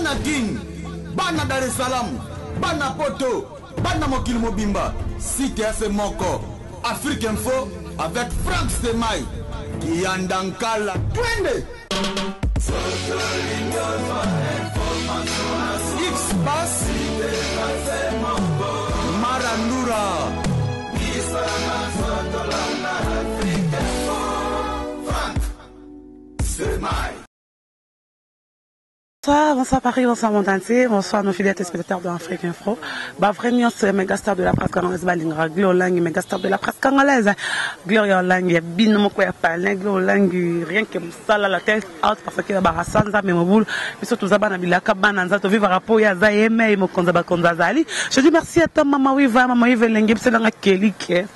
Bana Kin, bana Dar es Salaam, bana Poto, bana mokili mobimba, site ya se moko, Afrique Info avec Franck Stemay. Kiyanda Nkala, twende! X-Bass, Marandura. Bonsoir, bonsoir Paris, bonsoir monde entier, bonsoir nos fidèles téléspectateurs de Afrique Info. Ba vrai nyonso méga star de la presse congolaise balingaka Gloria Olangi, méga star de la presse congolaise. Gloria Olangi ya bino moko ya palin, Gloria Olangi rien que mosala la tête out parce que ba sanza mais mobulu biso toza bana bilaka bana nza to vivre po ya za yeme mokonza bakonza azali. Je dis merci à toi maman Wiva, maman Wiva Elenge biso nanga Kelike.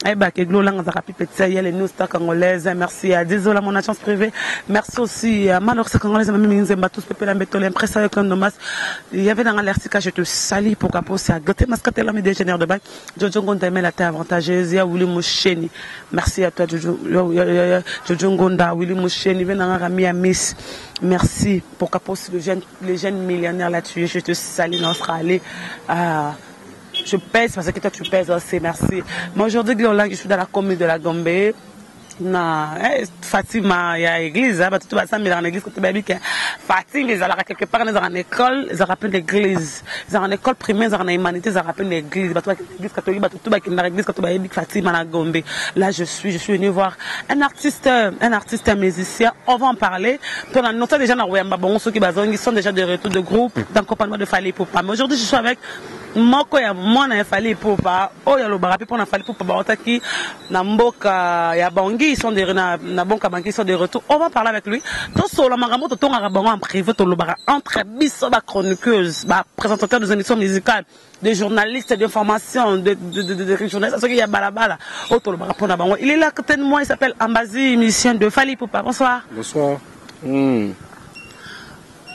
Ayebaka Glo Olanga azalaka pipe tia ye le new star congolaise. Merci à Dizola mon agence privée. Merci aussi à Malorsa congolaise Mami Nzemba tous Pepe Lambeto l'impresa avec Ndomas. Il y avait dans l'Ertika je te salue pour Capo c'est à Gauthier Mascate l'homme des génères de bac. Jojo Ngonda aimait la terre avantageuse. Ya Willy Moucheni. Merci à toi Jojo Jojo Ngonda Willy Moucheni venant Rami Amis. Merci pour Capo le jeune millionnaire là tu es. Je te salue notre allée. Ah, je pèse parce que toi tu pèses aussi, merci. Mais aujourd'hui, Gloria, je suis dans la commune de la Gombe. Na Fatima ya église, hein, bato basambelaka na église kote bayebi ke Fatima ezalaka quelque part ezalaka na école, ezalaka mpe na église, ezalaka na école primaire, ezalaka na humanité, ezalaka mpe na église. Bato bakendaka église catholique, bato tout bakendaka église catholique bayebi Fatima na Gombe. Là je suis venu voir un artiste, un musicien. On va en parler. Pour la noter déjà na Royamba bongo ceux qui bazongi sont déjà de retour de groupe d'accompagnement de Fally Ipupa. Mais aujourd'hui je suis avec moko ya mwana ya Fally Ipupa oyo alobaka mpe mpona Fally Ipupa baotaki na mboka ya Bangui, ils sont de na mboka Bangui, ils sont de retour. On va parler avec lui. Tosolola makambo totongaka bango en privé, tolobaka entre biso ba chroniqueuse, ba présentateur des émissions musicales, des journalistes d'information, de journalistes soki ya balabala oyo tolobaka mpona bango. Il est là à côté de moi, il s'appelle Ambazi, musicien de Fally Ipupa. Bonsoir. Bonsoir.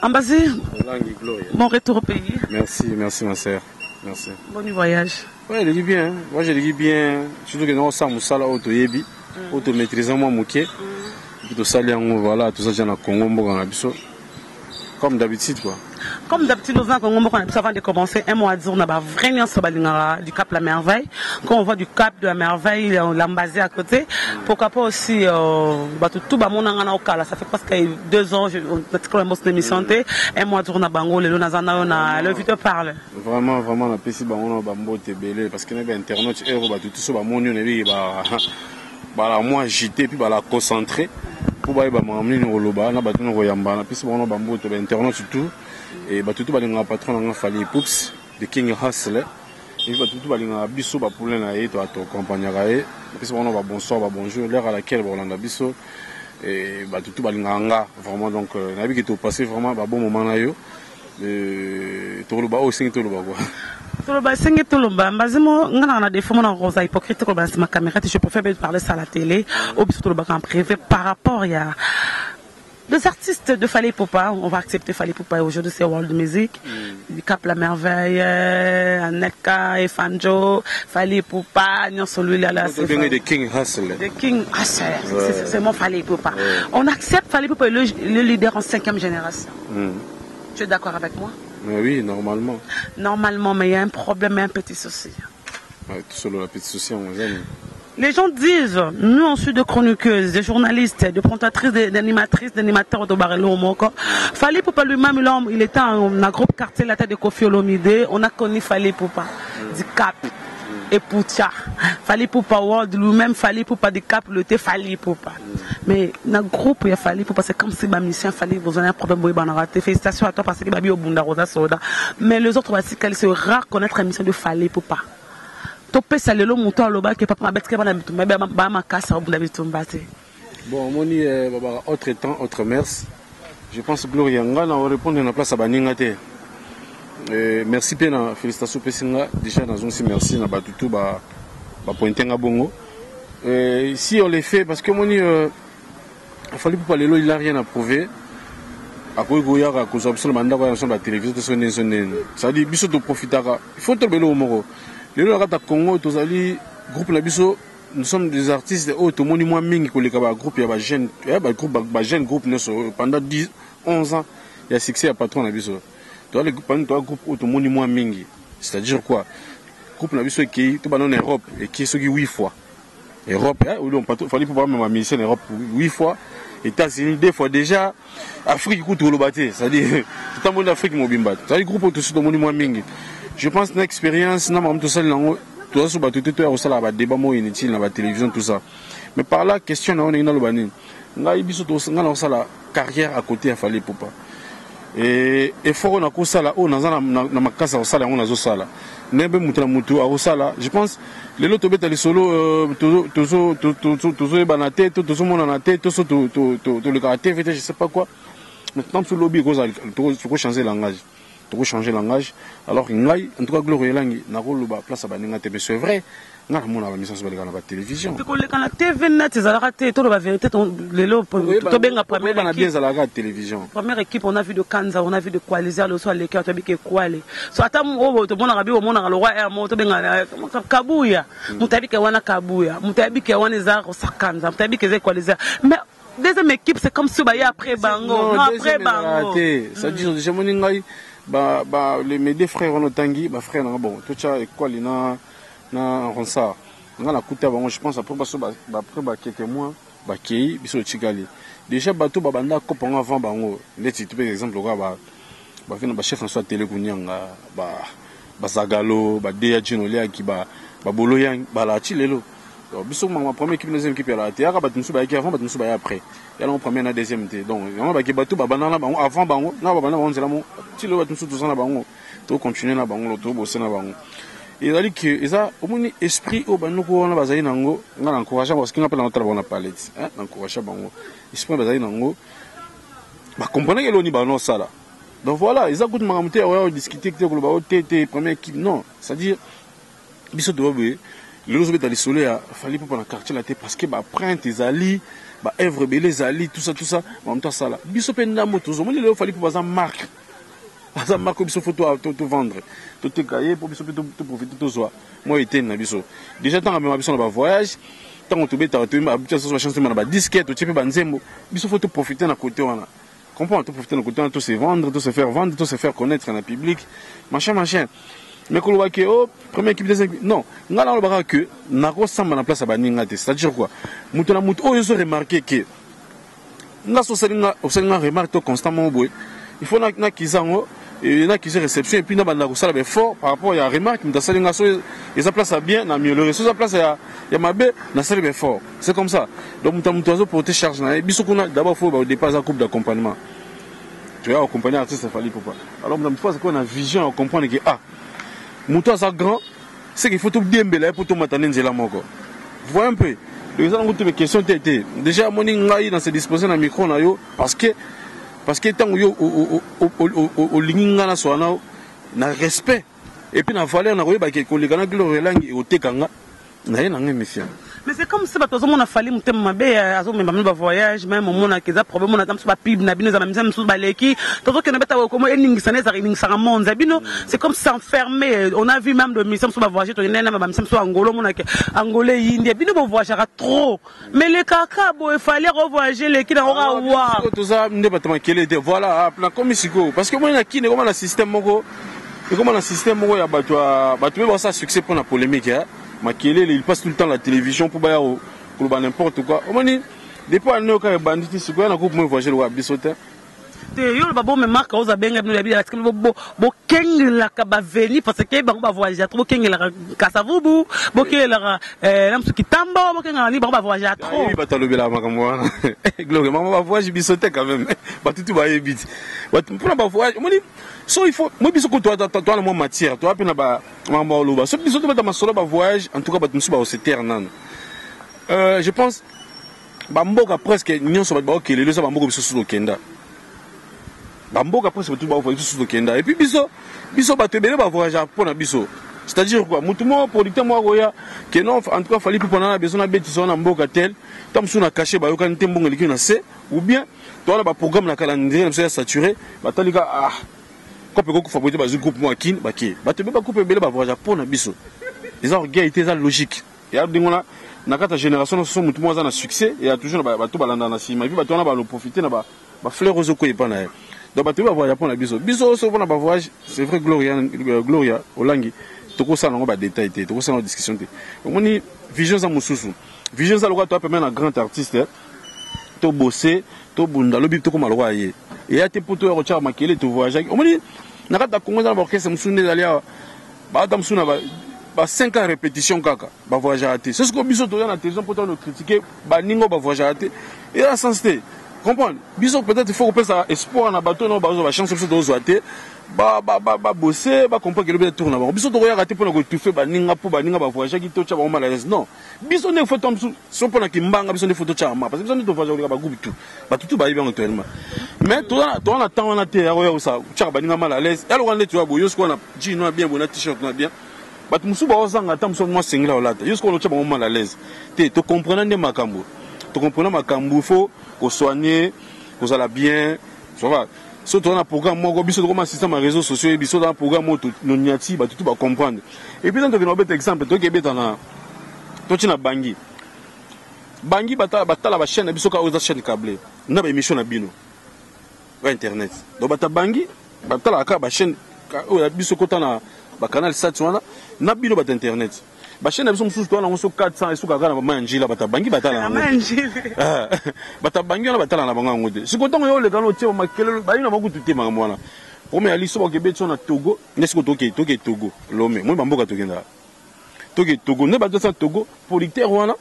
Ambazi, Olangi Gloria. Bon retour au pays. Merci, merci ma sœur. Merci. Bon voyage. Ouais, il dit bien. Hein. Moi, je dis bien. Surtout que nous sommes mosala oyo toyebi, oyo tomaîtrise mwa moke. Et puis tosali yango, voilà, tout ça déjà na Congo mboka na biso. Comme d'habitude quoi. Comme d'habitude, nous avons Congo mboka na biso. Avant de commencer, un mot à dire, on a ba vrai nyonso balingaka du Cap la Merveille. Quand on voit du Cap de la Merveille, l'Ambassy à côté. Pourquoi pas aussi bato tout ba monanga na okala, ça fait presque 2 ans je natikala mboso na émission te. Un mot à dire na bango lelo naza na yo na le vidéo parle. Vraiment, vraiment napesi bango na bambote ebele parce que na bainternet ero bato tuso bamoni oyo nayebi bala mwa agité puis bala concentré mpo bayeba makambo nini koloba na bato nini koyamba. Napesi bango na bambote bainternet surtout e bato tu balingaka patron nanga Fally Ipupa, the King Hustle, et puis bato tu balingaka biso bapoulain na ye, toaccompagnaka ye. Napesi bango na babonsoir, babonjour, l'heure à laquelle bakolanda biso. E bato tu balingaka nga vraiment, donc nayebi ke topasse vraiment babon moment na yo. Tokoloba oyo esengi toloba quoi. Toloba esengi toloba. Mbazimo nga na défaut mona koza hypocrite koloba na nsima caméra te. Je préfère bien parler ça à la télé oyo biso tolobaka en privé par rapport ya des artistes de Fally Ipupa. On va accepter Fally Ipupa. Aujourd'hui, c'est World Music. Cap la Merveille, Anelka, Efanjo, Fally Ipupa, nyonso lui là, là c'est The King Hustle. The King Hustle. Ouais. C'est mon Fally Ipupa. Ouais. On accepte Fally Ipupa, le leader en cinquième génération. Tu es d'accord avec moi? Mais oui, normalement. Normalement, mais il y a un problème et un petit souci. Ouais, tout seul, la petit souci, on aime. Les gens disent, nous on suit de chroniqueuses, des journalistes, de présentatrices, d'animatrices, d'animateurs de Barelo Moko. Fally Ipupa lui-même, il était en un groupe quartier la tête de Koffi Olomide. On a connu Fally Ipupa, du Cap et Poutia. Fally Ipupa World lui-même, Fally Ipupa du Cap, le thé Fally Ipupa. Mais dans le groupe, il y a Fally Ipupa, c'est comme si ma mission, Fally, vous avez un problème, vous avez raté. Félicitations à toi parce que Babi Obunda Rosa Soda. Mais les autres, c'est rare connaître la mission de Fally Ipupa. Topesa lelo moto alobaki papa mabetike bana bitumba bamakasi abunda bitumba te. Bon, omoni, babaka autre temps, autre mœurs. Je pense, Gloria, nga na répondre na place ya baninga te. Merci mpe na félicitation opesi nga. Déjà nazongisi merci na bato tu bapointe nga bongo. Si on le fait parce que omoni, Fally Ipupa lelo il a rien à prouver. Akoki koyaka kozwa biso na bandako ya biso na batelevizio te so ndenge so ndenge. C'est-à-dire biso toprofitaka, il faut toloba eloko moko. Lelo na kati ya Congo tozali groupe na biso, nous sommes des artistes oyo tomoni mwa mingi koleka bagroupe ya bajeune, bagroupe bajeune, groupe nyonso pendant 10 11 ans ya succès ya patron na biso. Toza toza groupe oyo tomoni mwa mingi. C'est-à-dire quoi? Groupe na biso ekei to bana na Europe, ekei soki 8 fois Europe, hein, Fally mpo bamema musicien na Europe 8 fois, États-Unis deux fois déjà, Afrique kutu koloba te, c'est-à-dire totamboli na Afrique mobimba. Tozali groupe oyo tosi tomoni mwa mingi. Je pense na expérience na makambo tosali nango, toza so bato te toya kosala badébat moko inutile na batélévision, tout ça. Mais par là, question na yo, ndenge naloba nini, ngai biso ngai na kosala carrière à côté ya Fally Ipupa, e effort oyo nakosala, oyo naza na makasi ya kosala yango, nazosala ndenge mpe moto na motu akosala. Je pense lelo tobeta lisolo, tozoyebana te to tozomonana te, to so tolekaka TV te, je sais pas quoi. Maintenant mosu lobi tokochange langage, tokochange langage. Alors ngai, en tout cas, Gloire Elangi, nakoloba place ya baninga te, mais c'est vrai, nga namona bamisa nyonso baleka na batélévision. Koleka na TV net ezalaka te. Toloba vérité, lelo tobenga première bien, ezalaka télévision. Première équipe, on a vu de Kanza, on a vu de Qualizer. Loso aleki, toyebi ke Kwale so ata oyo tomonaka bi omonaka lokwa air moko tobenga Kabuya. Moto ayebi ke wana Kabuya, moto ayebi ke wana eza Kanza, moto ayebi ke eza Equalizer. Mais deuxième équipe, c'est comme si baye après bango, non, après bango. Te, c'est-à-dire déjà moni ngai ba ba les mes deux frères wana otangi, bafrère nanga, bon, totya Ekwali na Ronsard, nga nakuta bango, je pense après baso, après bakeke mois bakei, biso totikali. Déjà bato babanda kopa ngo avant bango, neti tope exemple lokola bafe na bachef na so ya tele kunianga, bazagalo, badeya jino oliaki, babolo yang balaa ti lelo. Biso ma première équipe, deuxième équipe yala te, yaka bato mosusu bayaki avant, bato mosusu baya après, yala ngo première na deuxième te. Donc yango baki bato babanda na bango avant bango, na babanda bango nzela mo ti lelo. Bato mosusu toza na bango, tocontinue na bango, tobose na bango. Ezali ke eza omoni esprit oyo bandoko wana bazali nango, nga na encourage parce que nga mpe na otala bango na palette, na encourage bango. Esprit bazali nango, bacomprendre eloni bango osala. Donc voilà, eza kutu makambo te oya odiscute te, koloba o te te première équipe, non. C'est à dire biso toba boye, lelo ozobeta lisolo ya Fally Ipupa na quartier la te, parce que baempreinte ezali, baœuvre ebele ezali, tout ça, tout ça, makambo asala. Biso mpe ndambo tozomoni lelo Fally Ipupa aza marque, aza marque. Biso faut tovendre, toteka ye mpo biso mpe toprofite, tozwa mwa eteni na biso. Déjà ntango amema biso na bavoyage, ntango tobetaka, bachance toyemba na badisque, totie mpe banzembo, biso faut toprofite na côté wana, comprendre, toprofite na côté wana, to se vendre, to se faire vendre, to se faire connaître na public, machin machin. Mais koloba ke oh, première équipe, deuxième équipe, non. Nga nalobaka ke nakosamba na place ya baninga te. C'est à dire quoi? Moto na moto oyo ozo remarque ke nga so osali nga remarque to constamment boye, il faut nakiza yango, nakiza réception et puis nabanda kosala baeffort par rapport ya remarque moto asali nga. So eza place ya bien, na améliorer; so eza place ya mabe, nasali baeffort. C'est comme ça. Donc moto na moto azoporter charge na ye. Biso kuna d'abord, faut au départ eza groupe d'accompagnement, tu vois, accompagner artiste Fally Ipupa. Alors moto na moto aza na vision ya comprendre ke ah, moto aza grand, c'est qu'il faut todiembela ye mpo tomata nde nzela moko. Voyez un peu, donc eza nango te question te te. Déjà amoni ngai na se dispose na micro na yo parce que ntango yo olingi ngai nasoa na na respect et puis na valeur, na koyebaki koleka na Gloire Elangi ekoteka nga na ye na ngai émission. Mais c'est comme si bato bazomona Fally motema mabe, azomema bino bavoyage, même omonaka eza problème, omonaka mosusu bapub na bino eza bamisa mosusu baleki, tozokende beta komo eningisa na ezaka eningisaka monde ya bino. C'est comme s'enfermer. On a vu même de misa mosusu bavoyage, tokende na bamisa mosusu Angola, omonaka Angola eyindi. Bino bovoyageaka trop, mais lekaka boye, Fally akovoyage leki nango kawa. Toza nde bato makele te. Voilà, nakomi sikoyo parce que omoni na Kini ekoma na système moko, ekoma na système moko ya bato, bato mpe basala succès mpo na polémique, makelele. Il passe tout le temps la télévision mpo baya koloba n'importe quoi. Omoni depuis ane oyo kaka ebandi ti sikoyo na groupe mo voyage lokola biso te. Te, yo loba bomemaka oza benga bino yabi bokengelaka baveni, parce que bango bavoyage trop. Bokengelaka Kasavubu, bokengelaka na mosu Kitambo, bokengelaka nini, bango bavoyage trop. Bato alobelaka makambo wana, Gloire, mama bavoyage biso te quand même. Bato tu bayebi ti mpona bavoyage. Omoni so il faut moi biso ko toa na mwa matière, toa mpe na makambo ya koloba. So biso tobeta masolo bavoyage, en tout cas bato mosusu bakose taire nano. Je pense bamboka presque nyonso bato baokelelo eza bamboka biso susu tokenda, bamboka presque bato bavoyage biso susu tokenda. Et puis biso bato ebele bavoyage mpo na biso. C'est-à-dire quoi? Motu moko, producteur moko akoya ke non, en tout cas Fally mpo na besoin nabetisa wana mboka tel, ta mosusu na cachet bayokani te, mbongo eleki na se, ou bien towana baprogramme na calendrier na biso ya saturé, batali ka ah, kope ekokufa boye te, bazwi groupe moko akini bake. Bato ebele, bagroupe ebele bavoyage mpo na biso. Eza orgueil te, eza logique ya ndenge wana. Na kati ya génération nyonso, motu moko aza na succès, ya toujours bato balandaka na nsima, et puis bato wana baloprofite na bafleur oyo ezokwea epa na ye. Donc bato bavoyage mpo na biso, biso so mpona bavoyage, c'est vrai. Gloria, Gloria Olangi, tokosala yango badétail te, tokosala yango discussion te. Omoni, vision eza mosusu. Vision eza lokola toapema na grand artiste, tobose, tobunda, lobi tokóma lokola ye. Eya te mpo toya kotyaka makele. Tovoyageaki, omoni, na kati ya Congo eza na baorchestre mosusu nde ezali awa, baata mosusu na ba 5 ans répétition kaka, bavoyageaka te. So sikoyo biso toya na télévision mpo tano critiquer baninga oyo bavoyageaka te, eza sens te. Comprendre biso, peut-être il faut kopesa espoir na bato oyo bazwa bachance biso tozwa te, babose, bacomprendre ke lobi tour na bango. Biso tokoyaka te mpona koétouffer baninga mpo baninga bavoyageaki te, otya bango mal à l'aise. Non, biso nde faut mosusu so mpona kimbanga, biso nde faut totyaka ma, parce que biso nde tovoyage koleka bagroupe tout. Bato tu bayebi yango actuellement, mais toza na temps wana te ya koya kotyaka baninga mal à l'aise. Eloko wana nde toya boye. Yo sikoyo na jean na bien boye, na t-shirt na bien, bato mosusu baozanga ata mosusu mwa sengela olata. Yo sikoyo otya bango mal à l'aise te. Tocomprendre nde makambo, tocomprendre makambo. Faut kosoigner, kozala bien, ça va. So toza na programme moko, biso tokoma système ya réseaux sociaux, biso toza na programme oyo noniati, bato tu bacomprendre. Et puis tokende kobeta, exemple, toki ebeta na toti na Bangi. Bangi batala bachaîne na biso kaka oyo eza chaîne câblé na baémission na bino ya internet. Donc bato ya Bangi batalaka kaka bachaîne oyo ya biso, kota na bacanal sat wana na bino bato internet. Bachaîne na biso mosusu towana yango so 400 esukaka kaka na bama ya njila. Bato ya Bangi batala yango te. Bato ya Bangi wana batala na bango yango te. Sikoyo ntango yo oleka na otie makelelo, bayi na bakutu te. Makambo wana premier ya liso bakobeti na Togo nde sikoyo toke Togo, Lome, moi bamboka tokendaka, toke Togo nde bato asala Togo. Producteur wana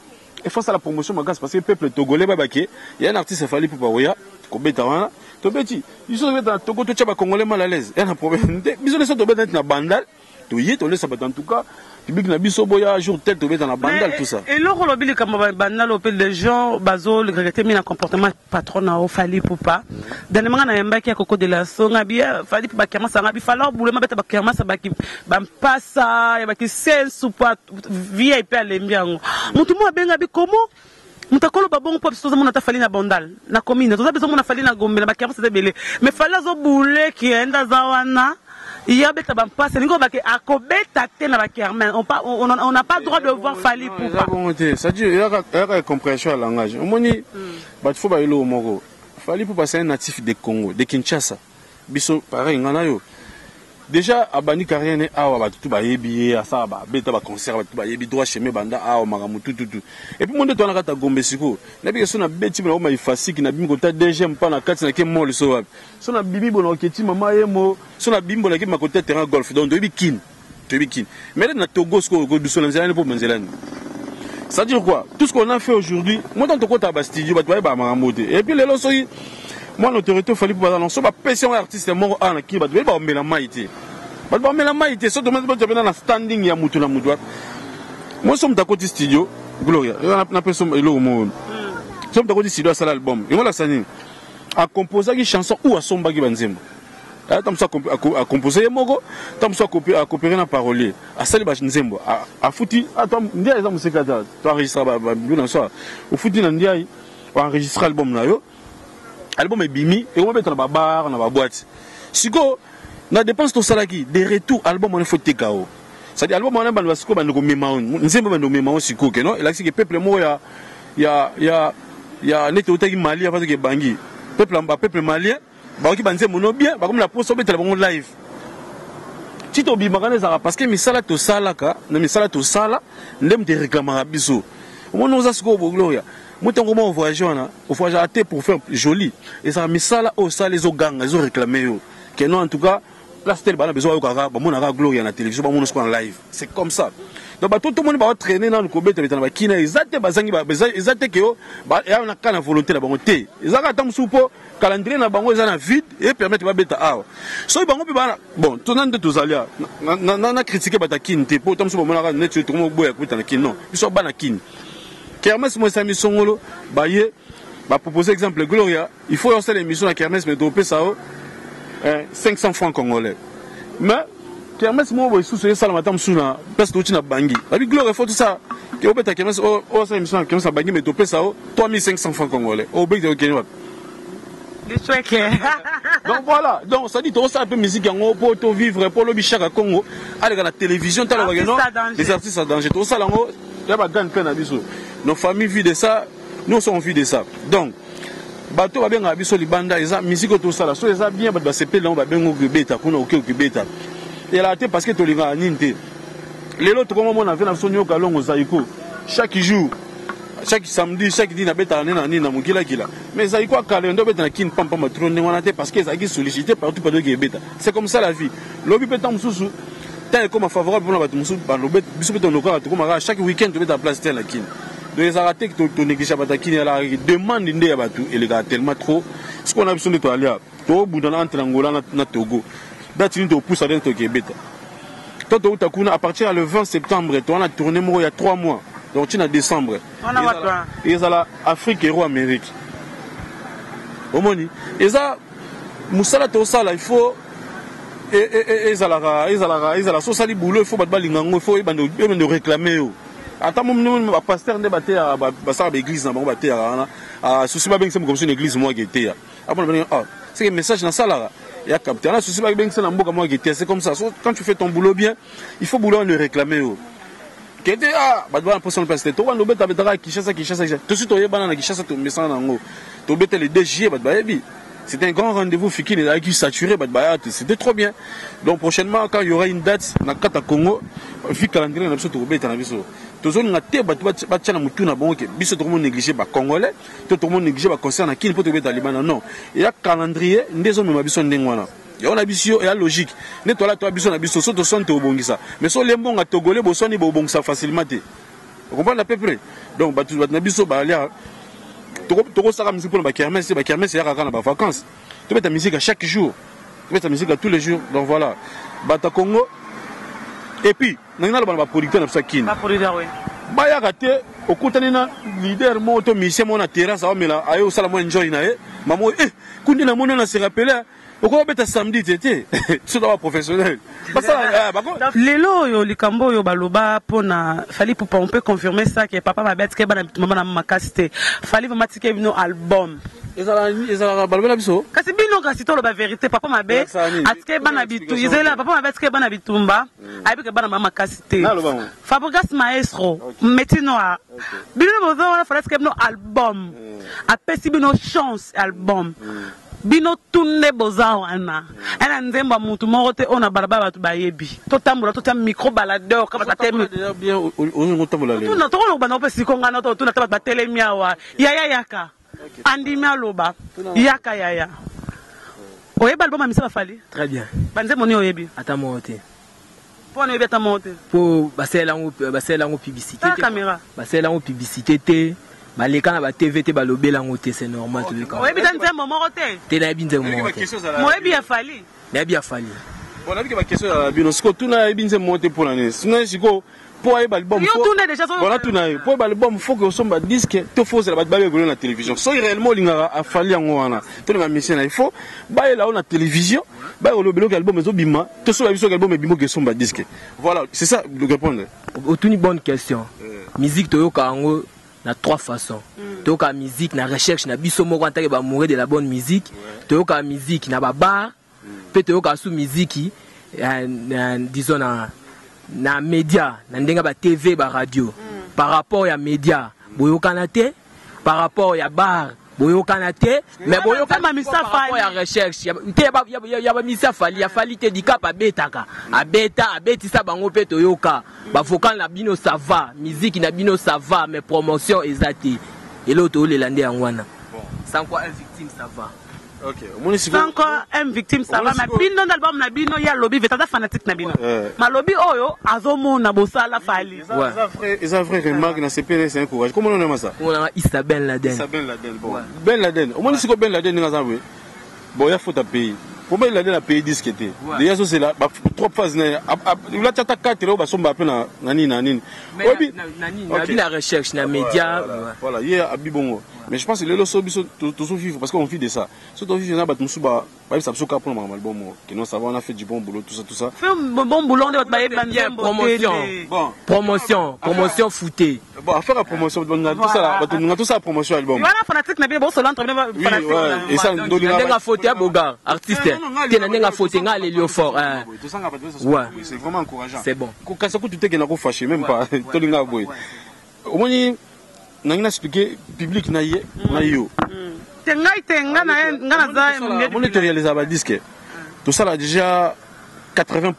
efasala promotion makasi, parce que peuple togolais babake ya na artiste Fally Ipupa oya kobeta wana. Tobeti, biso tobeta na Togo, totya bacongolais mal à l'aise, ya na problème te. Biso nyonso tobeta neti na Bandal, toye tolesa bato, en tout cas public na biso boya jour tel, tobeta na Bandal, tout ça. Eloko olobi, likambo Bandal, ope les gens bazoregretter mingi na comportement patron na o Fally Ipupa. Dernièrement nga nayambaki ya Koko de la Songa bi Fally Ipupa bakermasa nga bi Fally obulema beta bakermasa baki bampasa ya bakisensu po VIP alembi yango. Motu mo abenga bi komo moto akoloba bongo mpo biso tozomona ata Fally na Bandal, na commune toza, biso mona Fally na Gombe, na bakermasa eza ebele, mais Fally azobule kiende aza wana ye abeta bampasi, elingi obake akobeta te na bakermesse. On n'a pas droit de voir Fally Ipupa. Bongo te, c'est-à-dire eyaka compréhension ya langage. Omoni, bato faut bayeloko moko, Fally Ipupa c'est un natif de Congo, de Kinshasa. Biso pareil, nga na yo déjà abandi carrière ne awa, bato tu bayebi ye, asala babeta baconcert, bato bayebi droit chemin banda awa, makambo tututu. Et puis mo nde towana kati ya Gombe sikoyo, nabike so nabeti bona koma ifasiki, nabimi kota DGM mpa na kati nake mole so wapi, so nabimi bona oketi mama ye mo, so nabimi bona ke makota terrain golf. Donc toyebi Kine, toyebi Kine. Mais na Togo sikoyo koduso na nzela nini mpo nzela nini? C'est-à-dire quoi, tout ce qu'on a fait aujourd'hui, moi tant tokota ba studio, bato bayeba makambo te. Et puis lelo soki mwana autorité Fally mpo baza non, so bapesi yango artiste moko awa na Kini, bato bayeba bamela mai te, bato bamela mai te. So tomona na standing ya mutu na mutu mo, so moto akoti studio, Gloria, napesa eloko moko, so moto akoti studio, asala album, yango lasa nini? Acomposaki chanson ou asombaki banzembo? Ata mosu acompose ye moko, ta mosu acoopéré na parolier, asali banzembo, afuti ndiai, eza mosika ta to enregistre babilu na so, ofuti na ndiai, oenregistre album na yo, album ebimi, ekomobeta na babar, na baboîte. Sikoyo na dépense tosalaki de retour, album wana faut teka o, c'est-à-dire album wana bando basikoyo bando komema o nzembo, bando komema o sikoyo ke non, elakisi ke peuple moko ya neti outaki Mali avant toke Bangi, peuple, bapeuple malien bakoki banzembo no bien, bakomi na posa obetela bango live. Ti tobimaka na ezalaka parce que misala tosalaka, na misala tosala nde moto ereklamaka biso. Omoni, oza sikoyo bogloria, motango mo voyage wana, ovoyageaka te pour faire joli, ezalaka misala oyo osala ezoganga, ezoréclame yo ke non, en tout cas place tel bana besoin bayokaka, bamonaka Gloria na télévision, bamona sikoyo na live. C'est comme ça. Donc bato tomoni baotraîne nanu kobetabeta na bakina, eza te bazangi, eza te ke yo eya na ka na volonté na bango te, eza kaka ta mosusu mpo calendrier na bango eza na vide e permettre babeta awa. Soki bango mpe bana bon, tona nde tozali awa na critique bato ya Kini te, mpo ta mosusu bamonaka neti tokomo boya kobeta na Kini. Non, biso bana Kini, kermesse mo esami songolo, baye bapropose exemple, Gloria, il faut osala émission na kermesse, mais topesa yo 500 francs congolais. Mais kermesse moko boye susu esalama ata mosusu na place touti na Bangi, babi Gloria, faut tosala ke obeta kermesse, osala émission na kermesse na Bangi, mais topesa yo 3500 francs congolais, obekita okende wapi? Donc voilà, donc ça dit tosala mpe musique yango mpo tovivre, mpo olobi Chaka Congo aleka na télévision, talobake non, les artistes en danger. Tosala yango ya bagagne mpe na biso, nos familles vit de ça, nous on vit de ça. Donc Bato babengaka biso libanda, eza musique oyo tosala. So eza bien, bato basepeli yango, babengi okobeta kuna, oke okobeta. Elaka te parce que tolingaka nini te. Lelo tokomomona ve na biso Nyoka Longo Zaiko chaque jour, chaque samedi, chaque nini abetaka nde na nini na mokilakila. Mais Zaiko akala nde obeta na Kin pampamba trop ndenge wana te parce que ezalaki sollicité partout partout ekebeta. C'est comme ça la vie. Lobi mpe ntango mosusu temps ekoma favorable mpona bato mosusu balobe biso mpe tolokaka tokomaka chaque week-end tobeta place te na Kin. Donc ezalaka te tonéglige bato ya Kin, ezalaka demande nde ya bato elekaka tellement trop. Sikoyo na biso nde toalia tobunda na entre Angola na Togo, date nini topusa nde tokebeta to touta kuna à partir ya le 20 septembre towana tournée moko ya 3 mois, donc ntina décembre ezala Afrique, Euro, Amérique. Omoni eza mosala tosala, il faut ezalaka ezalaka ezala so osali boulot, il faut bato balinga yango, il faut ebanda réclamer yo. Ata bapasteur nde bateyaka, basala baéglise na bango, bateyaka wana susi babengisa mokomisi na église moko eteya apona baninga. Ah, c'est que message nasalaka ya capté wana susi babengisa na mboka moko eteya. C'est comme ça. So, quand tu fais ton boulot bien, il faut boulot le réclamer yo kete. Ah, bato bana mposa place te, tokanda obeta betaka Kinshasa, Kinshasa tosi toyebana na Kinshasa, tomesana na yango, tobeta le 2 juillet, bato bayebi. C'était un grand rendez-vous, Fikine ezalaki saturé, bato baya, c'était trop bien. Donc prochainement, quand il y aura une date na kati ya Congo, vu calendrier na biso, tokobeta na biso. Tozolinga te bato batia na motu na bango ke biso tokomo néglige bacongolais to tokomo néglige baconcert na Kini mpo tokobeta libanda. Non, eya calendrier nde ezomema biso ndenge wana. Yango na biso yo eya logique nde toala toya biso na biso so toswani tobongisa, mais so olie mbongo togole boswani bobongisa facilement te, ocomprendre à peu près. Donc bato na biso balia tokosaka musique mpona bakermesse te. Bakermesse eyaka kaka na bavacance. Tobeta musique à chaque jour, tobeta musique à tous les jours. Donc voilà, bato ya Congo, et puis nangi naloba na baproducteur na biso ya Kini, bayaka te okutani na leader moko to musicien moko na terrasse, aomela, aye osala mwa enjoy na ye, mama oyo eh kundi namoni na se rappeler okoki obeta samedi te te, biso toza baprofessionnel, basala. Lelo oyo likambo oyo baloba mpona Fally Ipupa, on peut confirmer ça que papa mabe atike bana bitumba, bana makasi te. Fally vraiment atike bino album. Ezalaka balobela biso. Kasi bino, kasi toloba vérité, papa mabe atike bana bitu ezela, papa mabe atike bana bitumba, ayebi ke bana ba makasi te. Fabregas maestro métier noir, bino boza wana. Fally atike bino album, apesi bino chance album, bino tunde boza wana ena nzembo ya mutu moko te oyo na balabala bato bayebi. Totambola, totia micro baladeur ka bato batelemi. Tokoloba na mpe siko ngai na totuna ta bato batelemi awa. Yaya yaka andimi aloba, yaka yaya, oyeba album ya misa baFally? Très bien. Banzembo nini oyebi? Ata moko te. Mpo wana oyebi ata moko te? Mpo basalela yango publicité te. Caméra. Basalela yango publicité te, baleka na batv te, balobela yango te, c'est normal toyoka. Oyebi ta nzembo moko te? Te, nayebi nzembo moko te. Moyebi ya Fally? Nayebi ya Fally. Bon, nayebi ke baquestion ya bino sikoyo, tuna ayebi nzembo moko te mpona nini? Tuna sikoyo mpo ayeba album. Yo tuna déjà. Bona tuna ye mpo ayeba album, faut ke osomba disque to faut ozela bato babekolo na télévision. Soki réellement olingaka aFally, yango wana tolinga mission na, il faut bayela yo na télévision, bayela biloko album ezobima to soki biso album ebima, oke esomba disque. Voilà, c'est ça de répondre. Otuni bonne question. Musique toyoka yango na trois façons. Toyoka musique na recherche na biso moko en tant que bamoureux de la bonne musique, toyoka musique na babar, mpe toyoka su musique, disons na média, na ndenge ba TV, ba radio. Par rapport ya média boyokana te, par rapport ya bar boyokana te, mais boyokana par rapport ya recherche te ya bamisa Fally. Ya Fally te, Dicap abetaka, abeta, abetisa bango mpe toyoka bavocal na bino, ça va, musique na bino ça va, mais promotion eza te. Eloko toyolela nde yango wana. Sans quoi un victime ça va. Sans quoi un victime ça va, mais bino na album na bino, ye alobi veta aza fanatique na bino, malobi oyo azomona bosala Fally. Eza vrai remarque na CPN, c'est un courage. Comment on aime ça? On Issa Ben Laden. Issa Ben Laden. Bon, Ben Laden, omoni siko Ben Laden ndenge aza boye, bon ya faute pays po Ben Laden apaye disque te déjà. So c'est la trois phases na olati ata 4 oyo basomba mpe na nini na nini. Oyebi nabi na recherche na média. Voilà, ye abi bongo, mais je pense lelo so biso tozovivre parce qu'on vit de ça. So tovivre na bato mosusu bayebisa biso kaka mpona makambo album moko que non, ça va, on a fait du bon boulot, tout ça, tout ça. Fait bon boulot nde bato bayeba nzembo. Promotion. Bon. Promotion, promotion fouté. Bon, affaire ya promotion, tosala bato ninga tosala promotion album. Wana fanatique na bino bosola entre bino. Fanatique esa. Na ndenge afote ya bogar artiste te, na ndenge afote nga aleli yo fort. Ouais, c'est vraiment encourageant. C'est bon. Kasi kutu te kenda kofâcher même pas tolinga boye. Omoni nangi na expliquer public na ye na yo. Te, ngai te, nga na nga naza. Moni, toréalisa badisque, tosala déjà 80,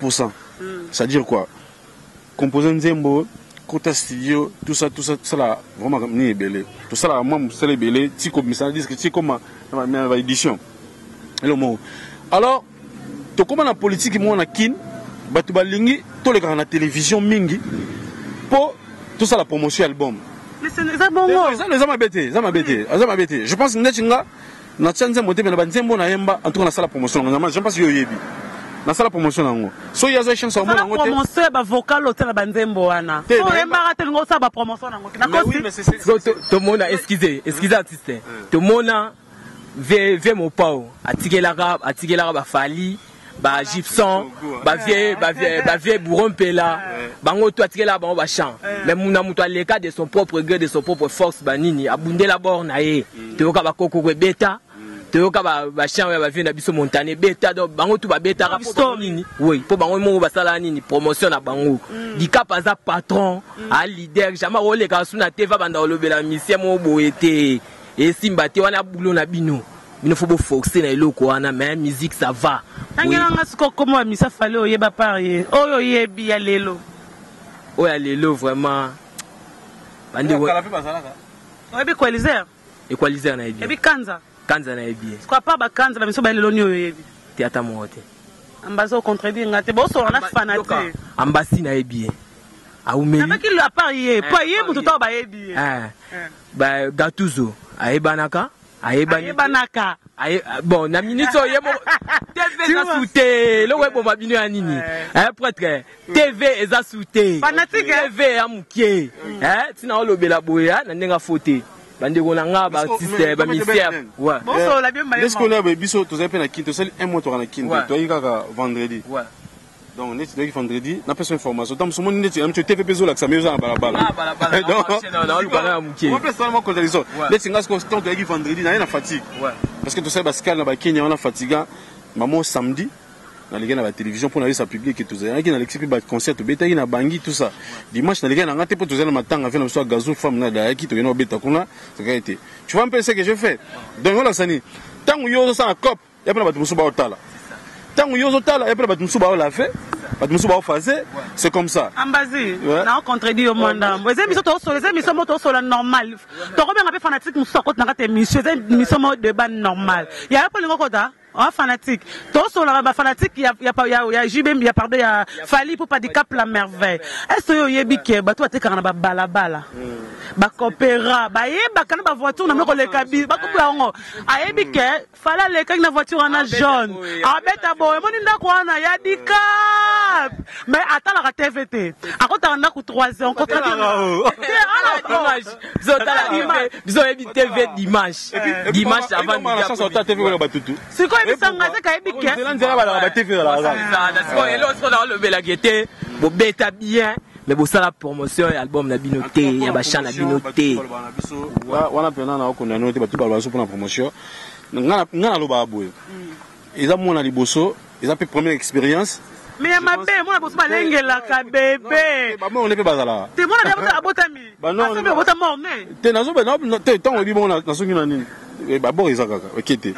c'est à dire quoi? Composer nzembo, kota studio, tout ça, tout ça. Tosala vraiment nini ebele, tosalaka mwa mosala ebele ti kobimisa na disque, ti koma na baédition elo moko. Alors tokóma na politike moko na Kine, bato balingi tolekaka na télévision mingi mpo tosala promotion ya album. Eza bongo. Eza mabe te, eza mabe te, eza mabe te. Je pense neti nga natia nzembo te, me na banzembo nayemba, en tout cas nasala promotion nango. Je pense yo oyebi nasala promotion nango. Soki azwa chance amona yango te, promotion ya bavocal otala banzembo wana, oyembaka te, lingo osala bapromotion nango te. Nakosi. Tomona, excuse, excuse artiste, tomona vie Mopao atikelaka baFally, baGibson, bavie Bouro Mpela, bango to atikelaka bango bachant. Mais na moto aleka de son propre gré, de son propre force, banini abundela bord na ye. Toyoka bakokoko ebeta, toyoka bachant oyo bavie na biso Montane ebeta. Donc bango tu babetaka nini? Oui, mpo bango moko basala nini? Promotion na bango. Dicap aza patron, a leader, jamais oleka su na te va banda kolobela musicien moko boye te, esimba te. Wana bulo na bino, bino faut boforce na eloko wana, mais musique, ça va. Tangelanga sikoyo kombo ya misa Fally oyeba par ye, oyo oyebi ya lelo. Oyo ya lelo vraiment, bandeko. Oyebi Equalizer? Equalizer nayebi. Oyebi Kanza? Kanza nayebi ye. Sikoyo apa bakanza bamiso baya lelo, nini oyo oyebi? Te, ata moko te. Ambasi, ocontredire nga te, bosola na fana te. Ambasi nayebi ye, aumeli. Nabaki à part ye, po ye moto to bayebi ye. Ba Gatuzo ayebanaka, ayebani. Ayebanaka. Bon, na minute oyo ye moko TV eza su te. Eloko eboma bino ya nini? Prêtre, TV eza su te. TV ya mokie ntina olobela boye na ndenge afo te. Bandeko na nga, baartiste, bamusicien. Ndesikoyo biso tozali mpe na Kini, tosali un mois toka na Kini, toyaki kaka vendredi. Donc neti toyaki vendredi, napesa information ntango mosu omoni neti amiti TV mpe ezolakisa me oza na balabala mwa contradiction. Neti nga sikoyo, ntango toyaki vendredi, naye na fatigue parce que tosali baescale na bakenya wana, fatiga mamo. Samedi naleki na batélévision mpo nayebisa public tozalaki, nalekisi mpe baconcert tobetaki na bangi, tout ça. Dimanche naleki na nga te mpo tozali na matanga ve na biso ya Gazou, femme na dayaki, tokende kobeta kuna tokaki te. Tu vois un peu ce que je fais? Donc olakisa nini? Ntango yo ozosala cop ya mpe na bato mosusu baotala, ntango yo ozotala ya mpe na bato mosusu baolafe, bato mosusu baophase, c'est comme ça. Ambazi, na contredit yo mwa ndambo. Eza émission tosola, eza émission mo tosola normal. Tokobenga mpe fanatique mosusu akota na kati émission. Eza émission mo débat normal yaya mpo lingo kota en fanatique. Tosolaka bafanatique ya JB, ya, pardon, ya Fally Ipupa Dicap la Merveille. Est ce oyo oyebi ke bato batekaka na babalabala, bakopera, bayebaka na bavoiture na koleka, bakoboya yango, ayebi ke Fally alekaki na voiture wana jaune, abeta boye, emoni ndako wana ya Dicap, mais atalaka TV te, akotaka ndako 3 heures. Biso oyebi TV dimanche, dimanche avant. Sikoyo ebisanga te kayebi ke nzela balaka batv. Eloko nalobelaki te, bobeta bien, mais bosala promotion ya album na bino te, ya bachant na bino te. Wana mpena na okondano te. Bato baloba biso mpona promotion, nga nalobaka boye: eza mwana liboso, eza mpe première expérience. Mais ya mabe, mwana boso balengelaka bebe. Bamone mpe bazalaka. Te, mwana abotami, abota morne. Te, nazobe te. Ntango oyebi bongo, nasongi na nini? Babord eza kaka oke te.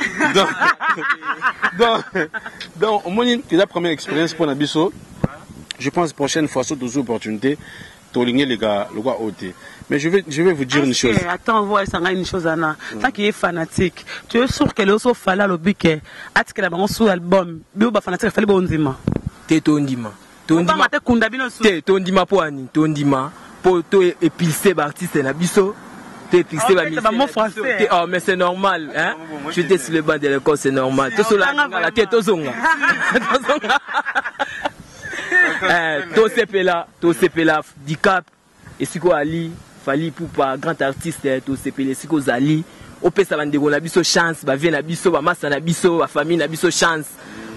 Donc omoni, eza première expérience mpona biso. Je pense prochaine fois, so tozwi opportunité, tolingi eleka lokwa oyo te. Mais je vais vous dire une chose. Attends, voyesanga une chose ana. Tant qu'il est fanatique, tu es sûr que lelo Fally alobi ke atikela bango su album, bio bafanatique Fally bondima? Te, tondima. Tondima te, kunda bino su. Te, tondima. Mpo ani tondima? Mpo to epilse baartiste na biso, to epilse. Bamot français. Oh, mais c'est normal, hein? J'étais sur le banc de l'école, c'est normal. Tosolangala te, tozonga, tozonga. Tosepela, tosepela. Dicap esika oyo ali, Fally Ipupa, grand artiste, tosepela esika ozali. Opesa bandeko na biso chance, bavie na biso, bamasa na biso, bafamille na biso chance,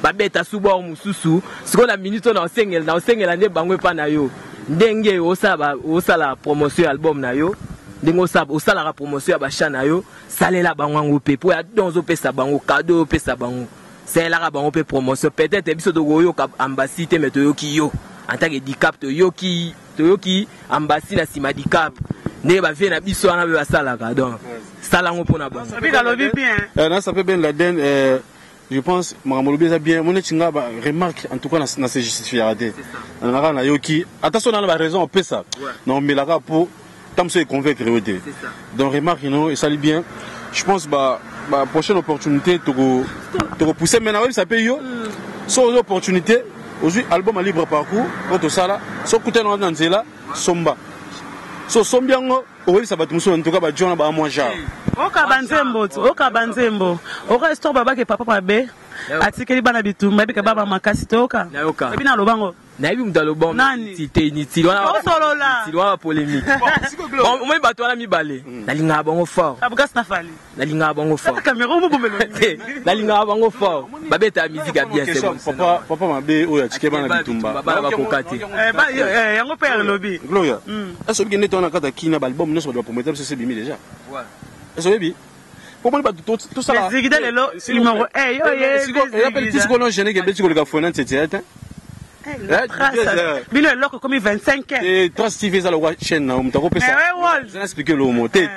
babeta su bord mosusu. Sikoyo na minute oyo naosengela nde bango epa na yo, ndenge osala promotion ya album na yo, ndenge osalaka promotion ya bachant na yo, salela bango yango mpe, mpo ya don ozopesa bango, cadeau opesa bango, salelaka bango mpe promotion. Peut-être biso tokoyoka Ambasi te, mais toyoki yo en tant que Dicap, toyoki Ambasi na nsima Dicap, ndenge bavie na biso wana mpe basalaka. Donc Sala yango mpo na bango. Alobi bien. Nasa mpe Ben Laden, je pense makambo olobi eza bien. Mo neti nga ba remarque, en tout cas na se justifiera te. Nalingaka nayoki ata so nana baraison opesa na omelaka mpo ta mosu econvaincre yo te. Donc remarque no esali bien. Je pense ba prochaine opportunité tokopousse, mais nakoyebisa mpe yo, so ozwi opportunité, ozwi album ya Libre Parcours po tosala, so okutani wana na nzela, somba. So osombi yango, okoyebisa bato mosusu. En tout cas bajo wana baa mwa genre. Oka banzembo ti, oka banzembo, oka histoire babake papa mabe atikeli bana bitumba, ebika baba makasi toyoka. Nayoka. Ebi na lobango. Nayebi moto aloba. Nani? Te, inutile wana. Osolola. Inutile wana, polémique. Bon, omoni bato wana mibale, nalingaka bango fort. Abugasi na Fali. Nalingaka bango fort. Caméra mobombelo. Te, nalingaka bango fort, babetaka musique ya bien, c'est bon. Papa mabe oyo atike bana bitumba. Bana bakoka te. Yango mpe alobi. Gloria, ese oyebi nde towana kati ya kina baalbum nyonso bato baprometa biso ese ebimi déjà? Ese oyebi po moni bato tosala Zigida lelo numéro 1 yo ye. Ti sikoyo générique ebeti koleka fona ntiete te. Bino eloko ekomi 25 heures. Trace TV eza lokwa chaîne na moto akopesa. Explique lomo te,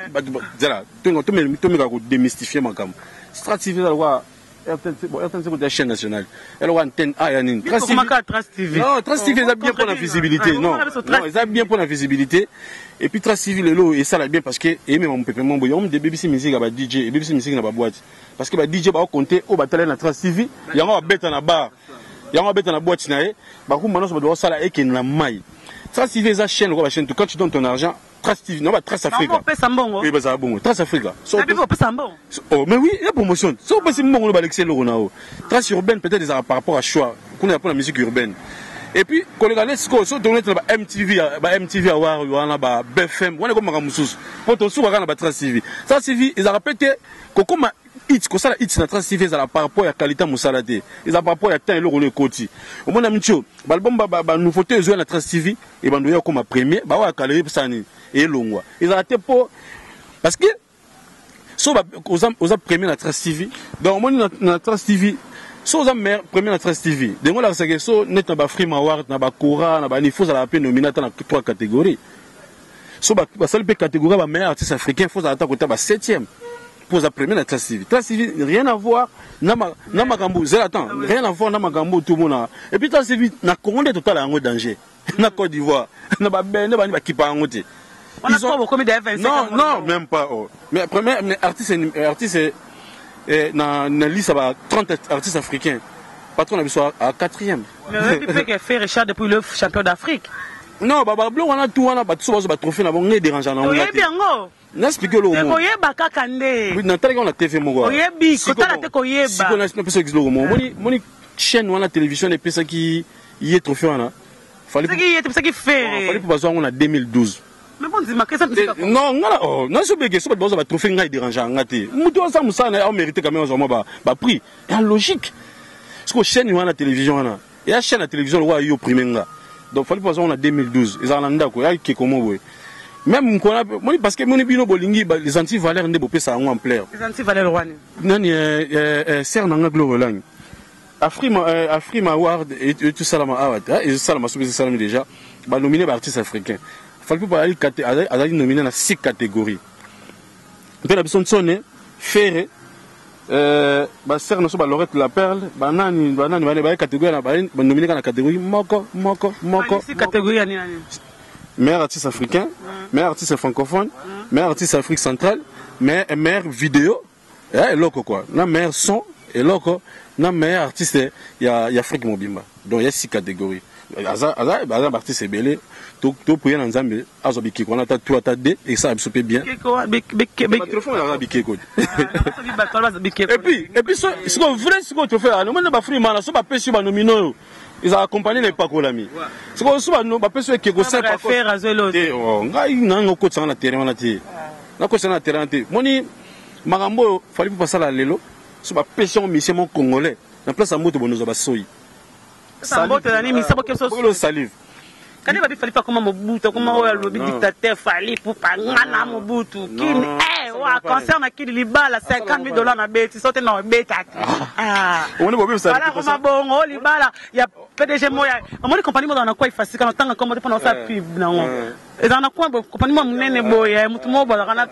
zala tomeka kodémystifie makambo. Trace TV eza lokwa RTNC. Bon, RTNC kuta chaîne nationale, eloko antenne A ya nini. Trace TV. Non, Trace TV eza bien mpona visibilité. Non, non, eza bien mpona visibilité. Et puis Trace TV lelo esala bien parce que eyemema mopepe mombo yango moto ebebisi musique ya ba DJ, ebebisi musique na baboîte, parce que ba DJ baokonte oyo batala na Trace TV, yango babeta na bar, yango babeta na boîte na ye, bakumba nyonso bato bakosala ekende na mai. Trace TV eza chaîne lokola bachaîne tout. Quand tu donnes ton argent, Trace TV, non, ba Trace Africa. Opesa mbongo. Oui, bazala bongo. Trace Africa. So opesa mbongo. Oh, mais oui, la promotion. So opesi mbongo balekisi eloko na yo. Trace Urbaine peut-être ezala par rapport à choix. Kuna ya mpona musique urbaine. Et puis koleka nde sikoyo so tourne na ba MTV, ba MTV Award wana, ba BFM wana ekomaka mosusu, mpo tosuka kaka na ba Trace TV. Trace TV ezalaka pe te kokoma hit, kosala hit na Trace TV ezala par rapport ya qualité mosala te, ezala par rapport ya temps eloko no ekoti. Omona mitio baalbum banouveauté ezwa na Trace TV, ebando ya okoma premier, baoyo ya kala eyebisa nini elongwa. Ezala te mpo parce que so oza premier na Trace TV. Donc omoni na Trace TV, so oza premier na Trace TV, ndenge olakisaka so neti na baFrima Award, na bakora, na bani, faut ozala mpe nominé ata na trois catégories. So basali mpe catégorie ya bameilleur artiste africain, faut ozala ata kota ba 7e mpo oza premier na Trace TV. Trace TV, rien à voir na makambo, zela, attends, rien à voir na makambo tomona. Et puis Trace TV na Congo nde totala yango danger, na Côte d'Ivoire, na babene bani bakipa yango te. Non. Non, même pas. Oh. Mais premier, mais artiste na liste ba 30 artistes africains, patron na biso à quatrième. Mais oyebi mpe ke fait Richard depuis le champion d'Afrique. Non, babilo wana tu wana, bato so bazwa batrophée na bango, ngai dérange na yango. Oyebi yango. Naexplike eloko. Koyeba kaka nde. Natalaki wana TV moko. Oyebi kotala te, koyeba. Sikoyo napesa eloko moko. Moni chaîne wana, télévision epesaki ye trophée wana. Soki ye tepesaki Ferre. Fally mpo bazwa yango na 2012. Mais bon, ndimaka eza. Non, nga naso beke so bato bazwa batrophée, ngai dérange nga te. Moto aza mosala na ye, amérité quand même azwa mwa baprix ya logique. Sikoyo chaîne wana, télévision wana, eya chaîne ya télévision lokola yo prime nga. Donc Fally mpo bazwa yango na 2012, ezala na ndako ya keko mo boye même mokona moni, parce que moni bino bolingi les anti-valeurs nde bopesa yango ampleur. Les anti-valeurs wani. Nani, sœur na nga Gloire Olangi, Afrima Award etosalama awa te, ezosalama soki ezosalami déjà, banomine baartiste africain. Fally mpo azali nominé na six catégories mpe na biso ntsone Ferre, basere na so, balorette la perle, banani banani bane baye catégorie na banomine kaka na catégorie moko moko moko. Catégorie ya nini? Meilleur artiste africain, meilleur artiste francophone, meilleur artiste Afrique centrale, meilleur vidéo eloko quoi, na meilleur son eloko, na meilleur artiste ya Afrique mobimba. Donc ya six catégories, aza baartiste ebele. Toprier na Nzambe azwa bikeko wana, ata 3 ata 2, esala biso mpe bien. Batrophée wana aza bikeko. Et puis sikoyo vrai, sikoyo trophée wana, omoni bafrima wana, so bapesi yo banomino oyo ezala accompagné na epakolami. Sikoyo so bapesi yo ekeko, ngai nanga okotisanga na terrain wana te, nakotisanga na terrain wana te. Moni makambo oyo Fally mpo basala lelo, so bapesi yango mission moko congolais na place ya mboto, bonozwa basoi. Salive. Kani babi Fally akoma Mobutu, akoma oyo alobi dictateur Fally Ipupa, nga na Mobutu kini. Wa concert na kili libala 50 000 dollars na beti so te na obeta te. Ah. Omoni bobebisa Voilà réputation. koma bongo libala ya PDG moya. Omoni compagnie moza na kwa ifasika na tanga kombo te pona osala pub nango. Ezala na kwa compagnie mwa munene boye mutu moko bozalaka na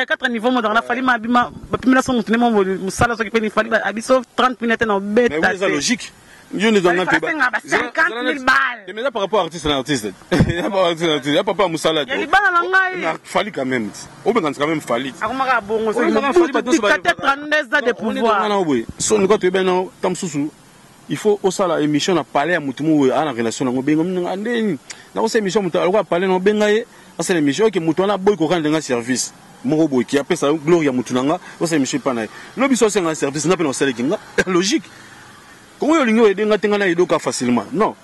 quatre niveau mozalaka na Fally mabima bapimela so mutu ne mo mosala soki pe ni Fally abiso 30 minutes na Mais obeta oui, eza te. logique. Yo nde ezanga mpe Fally asenga ba 50 000 balles. Mais eza par rapport artiste na artiste. Eza par rapport artiste na artiste. Ya papa ya mosala. Ya libala na ngai. Mais Fally quand même. Obenganisa quand même Fally. Akomaka bongo soki Oyo mobutu bato nyonso dictateur 32 ans de pouvoir. Wana boye. So ndiko toyeba na ta mosusu il faut osala émission na palais ya motu moko aza na relation nango benga minga ndeni nakosala émission motu aloko palais na obenga ye asala émission oke motu wana aboyi kokanda nga service moko boye ki apesa gloire ya motu na nga osala émission epa na ye lobi so asenga service nga mpe na osaleki nga logique. Kongo oyo olingi oyede nga te, nga na edoka facilement non.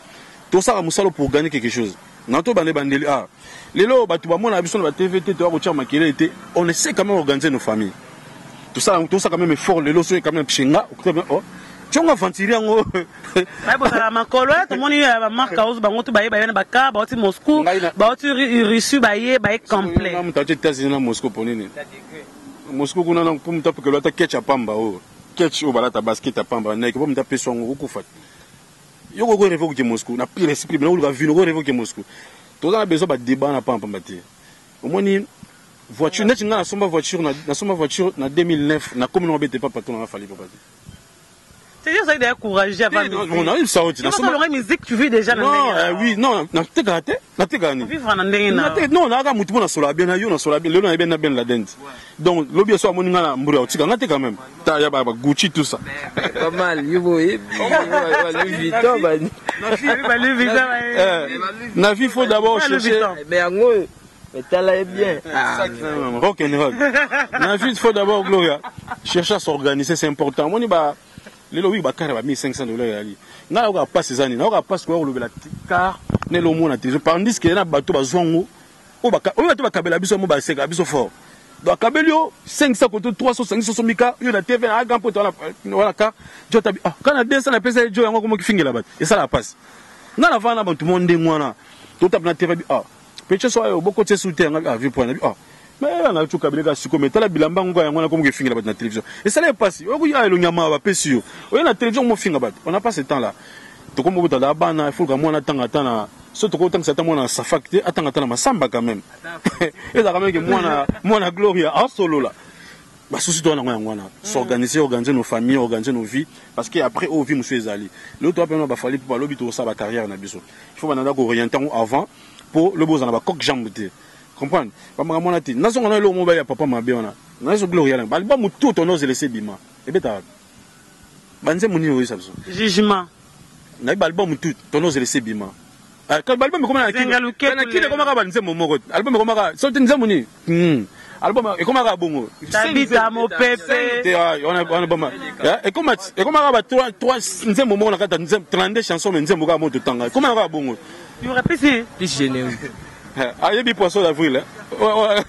Tosala mosala pour gagner quelque chose na to bande bandeli. Ah, lelo bato bamona biso na ba TV te, toya kotia makelele te. On essaie quand même organiser nos familles, tosala tosala quand même effort. Lelo soki quand même chez nga oh tiongo aventurier yango. Baye bozala makolo tomoni bamarke ozo bango to baye baye na baka bauti Moscou, bauti Russie, baye baye complet. Na moto ati États-Unis na Moscou po nini? Moscou kuna na mpo moto apekelo ata ketch ya pamba, oyo ketch oyo balata basket ya pamba Nike, mpo moto apesa yango okufa. Yo koko rêve okoke Moscou na pire esprit na oluka vino ko rêve oke Moscou. Toza na besoin badébat na pamba pamba te. Omoni voiture neti ngai nasomba voiture, nasomba voiture na 2009, nakomi nango bete papa to nanga Fally papa te. C'est-à-dire, vous avez d'ailleurs courageux avant. Bon, nayebisa oti. Nasomba musique, tu vis déjà na non ndenge. Oui, non, natekaka te, natekaka nini? Vivre na ndenge na. Non, nayaka motu mpo nasola bien na yo, nasola bien lelo, nayebi na Ben Laden. Donc lobi so amoni nga na mburu ya kotika nga te quand même ta ya ba Gucci, tout ça. Pas mal, yo boye Louis Vuitton ba. Ba Louis Vuitton. Na vie, faut d'abord Ouais, Louis chercher Vuitton. Mais yango mais tala ye bien. Ah, rock and roll. Na vie, il faut d'abord, Gloria, chercher à s'organiser, c'est important. Moni ba lelo wi bacar ba 1500 $ yali nga nayoka pasi eza nini, nayoka pasi koya kolobela car nele omona télévision, tandis que na bato bazwa yango oyo oyo bato bakabela biso mo baseka biso fort. Donc akabeli yo 500 koto 300 500 somika yo na TV na aga mpoto wana car jo tabi ah kana 200 napesa ye jo yango komoki fingela bato esalaka pasi. Nga navanda na bato mo ndenge wana totapa na TV ah peche so ayo bokoti esu te yanga ah vi point na bi ah mais na tuka bileka siko mais tala bilamba ngo yango na komoki fingela bato na télévision esala epasi oyo ya elongi ya mawa bapesi yo oyo na télévision mofinga bato. On n'a pas ce temps là. Tokomi botala bana, il faut ka mwana atanga ata na so tokotangisa ata mwana na safak te, atanga ata na masamba quand même, ezalaka meke mwana mwana Gloria asolola basusi to wana yango wana. S'organiser, organiser nos familles, organiser nos vies, parce que après oyo vie mosusu ezali lelo toa pena bafali mpo balobi tokosala bacarrière na biso. Il faut bananda koorienter yango avant mpo lobi ozala na bacoque jambe te comprendre bamakambo wana te. Nazonga na eloko mobali ya papa mabe wana nazo Gloria na baliba motu tono ozelese ebima ebetaka banzembo nini oyesa biso. Jugement. Nayebi album motu tono ozelese ebima. Album ekoma Zenga luketu na kini ekomaka banzembo moko, album ekomaka so te nzembo nini. Album ekomaka bongo. Tabita mopepe. Te, ah, wana bama ekoma ekomaka ba 3 3 nzembo moko na kati ya nzembo 32 chanson, mais nzembo kaka moto tanga ekoma kaka bongo. Yo repesi. Plus générique. Ayebi poisson d'avril, hein? Ouais.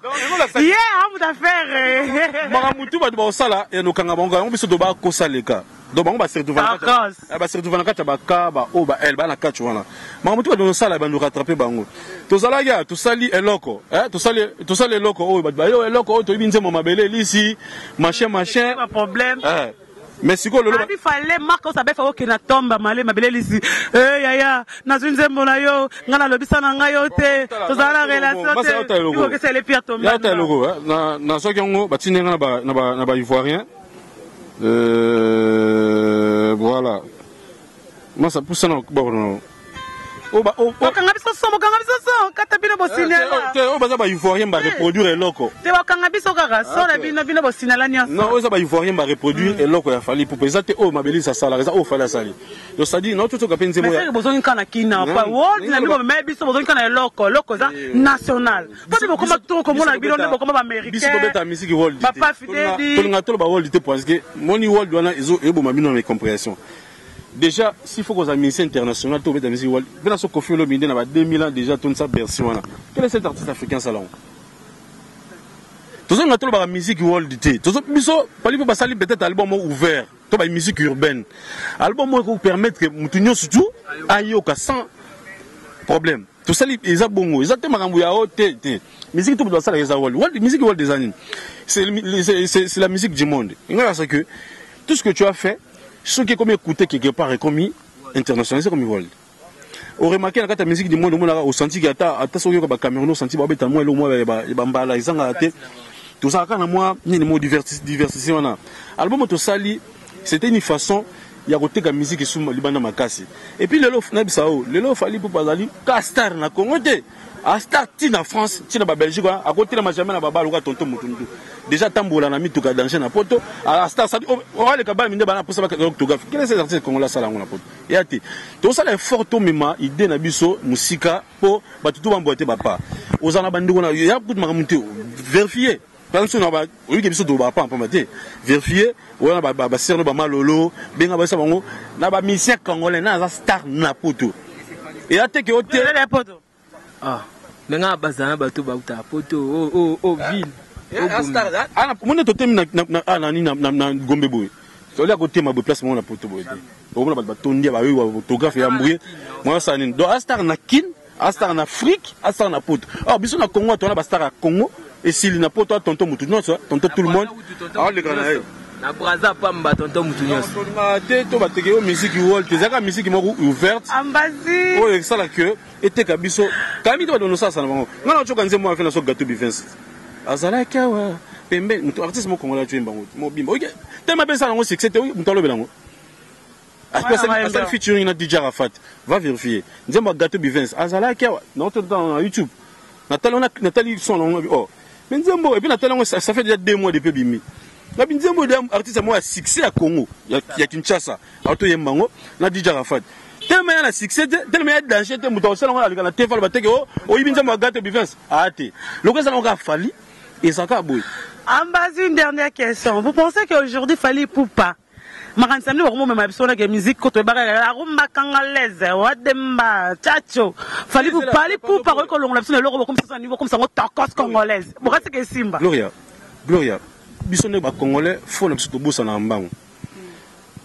Donc, Ye amuta affaire. Makambo tu bato bakosala ya nokanga bango yango biso tobakosa leka. Donc bango Tacos. baseretrouva na kati ya baka baoyo ba el baa na kati wana. Makambo tu bato kosala bando rattrape bango. Tozalaki ya tosali eloko, tosali eloko oyo bato bayo eloko oyo toyebi nzembo mabele elisi machin machin. Ba problème. Mais sikoyo lelo Abi fale mark osabe fa okende na tomba male mabele elisi e yaya nazwi nzembo na yo ngai nalobisa na ngai yo te tozala na relation Masa te yota eloko. Ikokesa ele pia tomba. Yata eloko, nazwaki yango batindi nga na baivoirien. Voilà, masa pusana bord Bakanga biso so, bokanga biso so kata bino bosinela. Te, oyo baza baivoirien bareproduire eloko. Te, bakanga biso kaka so na bino, bino bosinela nyonso. Non, oyo eza baivoirien bareproduire eloko ya Fally Ipupa. Eza te oyo mabelisi asalaka, eza oyo Fally asali. Donc c'est-à-dire na totoka mpe nzembo mais seke bozongi kaka na kina pa wodi na bino, bomema biso bozongi kaka na eloko eloko eza national mpo mpe bokoma to komona bino nde bokoma Biso tobeta baaméricain musique world te. Papa Fideli. Tolinga toloba world te parce que moni world wana eboma bino na incompréhension. Déjà s'il faut kozala musicien international to obeta musique world mpe na so Koffi Olomide na ba 2000 ans déjà tonisa Bercy wana. Quel est cet artiste africain salon? Tozonga tolobaka musique world te. Biso pali mpo basali peut-être album moko ouvert to ba musique urbaine, album moko ekopermettre mutu nyonso tu ayoka sans problème. Tosali eza bongo, eza te makambo ya o te te. Musique to bato basalaka eza world. World musique, world eza nini? C'est la musique du monde. Nga c'est que tout ce que tu as fait, ce qui est comme écouté quelque part est comme internationalisé comme world. Oremarquer na kati ya musique du monde, omonaka, osenti ke ata soki oyoka bacameroun, osenti babeta mwa eloko mwa ya bambala ezangaka te. Tozalaka na mwa nini mo diversité wana. Album oyo tosali, c'était une façon ya koteka musique esu libanda makasi. Et puis lelo nayebisa oyo, lelo Fally Ipupa azali ka star na Congo te, a star ti na France, ti na babelgique wana akotelema jamais na babala lokola tonton mutu mutu déjà tambola na mituka danger na poto. A star sadi oaleka bana minde bana posa bakaka autographe. Quel est cet artiste congolais asala yango na poto? Eya te. Tosala effort, tomema idée na biso mosika mpo bato to bamboya te. Bapa ozala na bandeko na ya kutu makambo te. Vérifier biso na oyoki biso to bapa pamba te. Vérifier oyo na basere no bamalolo, benga bayesa bango na bamusicien congolais na aza star na poto. Eya te ke o te. Ah, me nga bazala na bato bautaka poto o ville. Mone totemi nani na Gombe boye, tolia kotema boye place moko na poto boye te. Okomona bato batondi, bayoyi autographe ya mbuye mwa asala nini. Donc astar na Kin, astar na Afrique, astar na poto. Or biso na Congo tona bastar ya Congo esili na poto. Tonton mutu nyonso, tonton tout le monde aoleka na ye. Na Braza pamba, tonton mutu nyonso. Tolingaka te to bateke yo musique world, ezalaka musique moko ouverte. Ambazi. Oyo esala ke eteka biso kami te. Bato nosalasa na bango. Nga na otyoka nzembo afe na so gato bivins azalaki awa pembeni, moto artiste moko congolais atyoyemba yango mobimba oke tema mpe esala yango succès te. Moto alobela yango asali featuring na DJ Arafat. Va vérifier nzembo ya Gato Bivens azalaki awa na YouTube. Natali, natali son nango, oh, mais nzembo. Et puis natali yango, ça fait déjà 2 mois depuis bimi nabi nzembo de artiste moko ya succès ya Congo, ya Kinshasa, atoyemba yango na DJ Arafat. Telema ya na succès te, telema ya danger te. Moto akosala yango aleka na te, fala bateke o oyibi nzembo ya Gato Bivens. Aya te, loko ezala yango kaka Fally, ezalaka boye. Ambazi, une dernière question. Vous pensez qu'aujourd'hui, Fally Ipupa, makanisi na bino bakomomema biso nake musique koto ebaka arumba congolaise wademba chacho, Fally Ipupa akoki kolongola biso na eloko bokomisa niveau komisa yango tokos congolaise bokasika esimba? Gloria, Gloria, biso nde bacongolais fo na biso tobosana na mbango.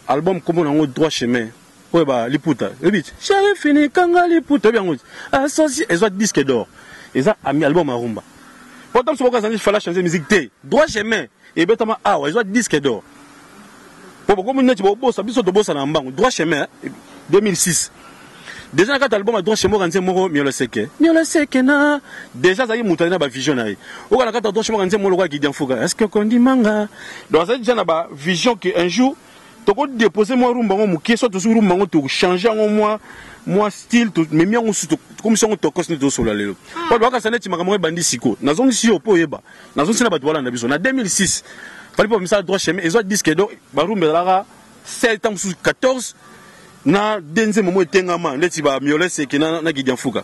Album kombo nango Droit Chemin, oyo ba liputa oyebi chéri fini kanga liputa, oyebi yango associé, ezwa disque d'or. Eza ami album arumba po ta mosu boka azangi Fally changer musique te. Droit Chemin ebetama awa, ezwa disque d'or po bokomi neti bobosa biso tobosana na mbango. Droit Chemin 2006 déjà, na kati album ya Droit Chemin oka nzembo moko Miolo Seke, Miolo Seke na déjà azalaki moto ali na bavision na ye. Oka na kati ya Droit Chemin oka nzembo moko lokola Gidian Fuka, est ce que kondimanga. Donc azali déjà na bavision que un jour tokodépose mwa rumba yango moke, so tozwi rumba yango, tochange yango mwa style, tomemi yango su, tokomisi yango tokos nde tozosola lelo. Po bakasa neti makambo ebandi siko. Nazongisi yo mpo oyeba, nazongisi na bato balanda biso. Na 2006 Fally mpo misala Droit Chemin ezwa disque d'or. Barumba ezalaka 7 ntango mosusu 14 na de nzembo mo etengama neti bamiole seke na Gidian Fuka.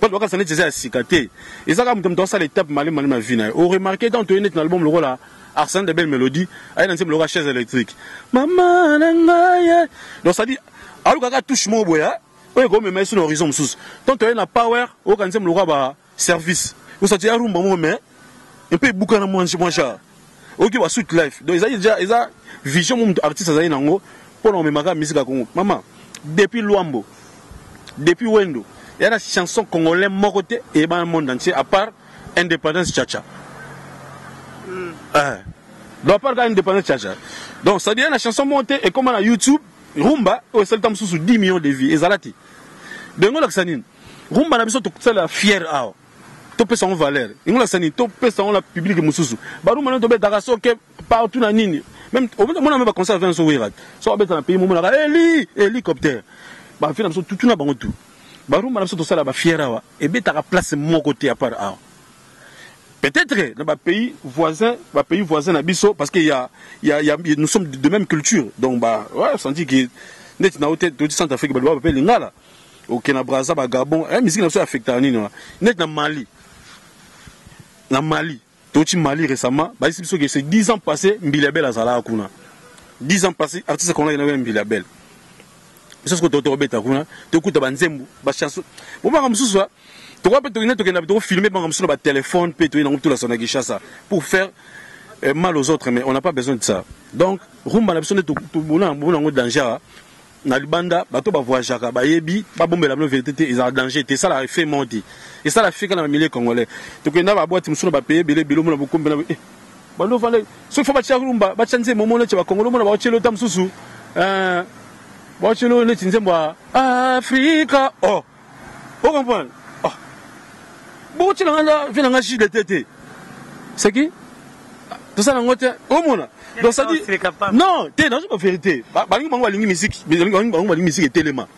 Bato bakasa neti eza ya sika te. Eza kaka moto asala étape malema malema vie na ye. Oremarquer tant toye neti na album lokola Arsenal de belle mélodie, aye na nzembo lokola Chaise électrique, mama na ngai. Donc c'est à dire alukaka touche moko boye oyo ekomema ye so na horizon mosusu. Tant toye na Power, oyoka nzembo lokola ba Service, osati ya rumba moko mais un peu ebukana mwa genre, oyoki ba Suite Life. Donc ezali déjà eza vision mo moto artiste azali nango mpona komemaka musique ya Congo. Mama, depuis Lwambo, depuis Wendo, eya na chanson congolais moko te eyebana monde entier à part Indépendance Chacha. Donc à part kaka Indépendance Chacha. Donc c'est à dire na chanson moko te ekoma na YouTube, rumba oyo esali ta mosusu 10 millions de vues ezala te. Donc yango olakisa nini? Rumba na biso tosala fier awa, topesa yango valeur. Yango olakisa nini? Topesa yango na public mosusu. Barumba nde tobetaka soke partout na nini, même omona me baconcert vingt so wera so abeta na pays, momonaka eli hélicoptère bafi na biso tutu na bango tu. Barumba na biso tosala bafier awa ebetaka place moko te à part awa. Peut-être dans bapays voisin, bapays voisin na biso, parce que y a nous sommes de même culture. Donc bah ouais, senti que neti na ote toti Centrafrique, baloba bape lingala, oke na Braza, bagabon, eh, musique na biso affecta nini wana. Neti na Mali, na Mali toti Mali récemment, bayisi biso ke c'est 10 ans passé Mbilia Bel azalaka kuna. 10 ans passé artiste congolais na Mbilia Bel. Biso siko tobeta kuna, tokuta banzembo, bachanson bomaka mosusu. Tokoka mpe tokende, tokenda tokofilme bango mosusu na batelefone mpe toye nango tolasa na Kinshasa pour faire mal aux autres, mais on n'a pas besoin de ça. Donc rumba na biso nde tobona yango danger. Na libanda, bato bavoyageaka bayebi, babombela bino vérité te, ezala danger te, esalaka effet moko te, esala fika na bamilie congolais. Tokenda baboite mosusu na bapays ebele ebele, omona bokombela eh, bando ofanda soki fo batia rumba, batia nzembo moko neti bakongolo, omona baotielo ta mosusu baotielo neti nzembo ya Afrika. Oh, ocomprendre? Oh, bokotiela nga vie na nga JDT te, c'est qui tosala yango te, omona. Donc ça dit non te, nazo ba vérité, balingi bango, balingi musique, bango balingi musique etelema.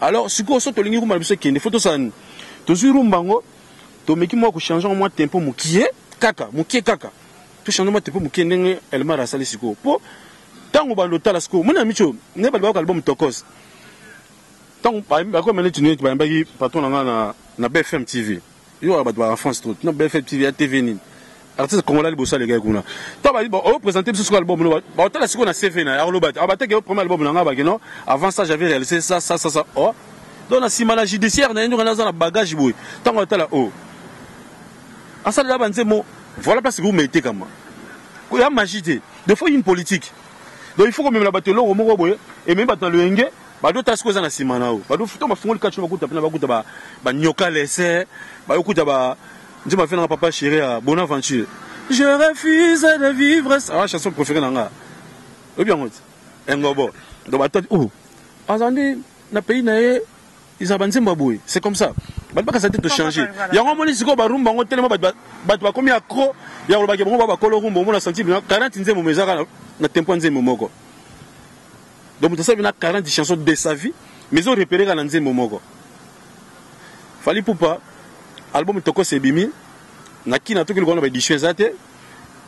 Alors sikoyo so tolingi rumba na biso ekende, fo tosala nini? Tozwi rumba yango, tomeki mwa kochange mwa tempo mokie kaka, mokie kaka, tochange mwa tempo mokie ndenge Elmar asali sikoyo. Mpo ntango bando otala sikoyo, moni na micho nde bato bayoka album Tokos, ntango bakomi neti neti bayambaki patron na nga na BFM TV, yo bato ba France trop na BFM TV ya TV nini, artiste congolais liboso alekaki kuna. Ntango bayi oyo présente biso sikoyo album no, baotala sikoyo na CV na akoloba te abateke premier album na nga, bake non, avant ça j'avais réalisé ça, ça, ça, ça. Oh, donc na nsima na judiciaire na ye, ndoka naza na bagage boye, ntango atala o asalela banzembo, voilà place groupe etekama ya magie te. Des fois une politique, donc il faut komemela bato eloko moko boye ememi bato na loyenge, bato tala sikoyo eza na nsima na yo, bato to bafungoli kati, bakuta mpena, bakuta banyoka lese, bayokuta ba nzembo afe nanga papa chéri ya Bonaventure, je refuse de vivre ça. Ah, chanson préférée na nga, oyebi yango te, engobo. Donc bato oh, aza nde na pays na ye, ezala banzembo ya boye, c'est comme ça bato bakasa te, tochange yango. Omoni sikoyo barumba yango telema, bato bakomi accro ya kolobaki bango ba bakolo rumba. Omona senti 40 nzembo mo ezaka na tempo ya nzembo moko. Donc moto asali na 40 chansons de sa vie, mais ezo repéré kaka na nzembo moko. Fally Ipupa, album Tokos ebimi na kina, toki lokona baédition eza te,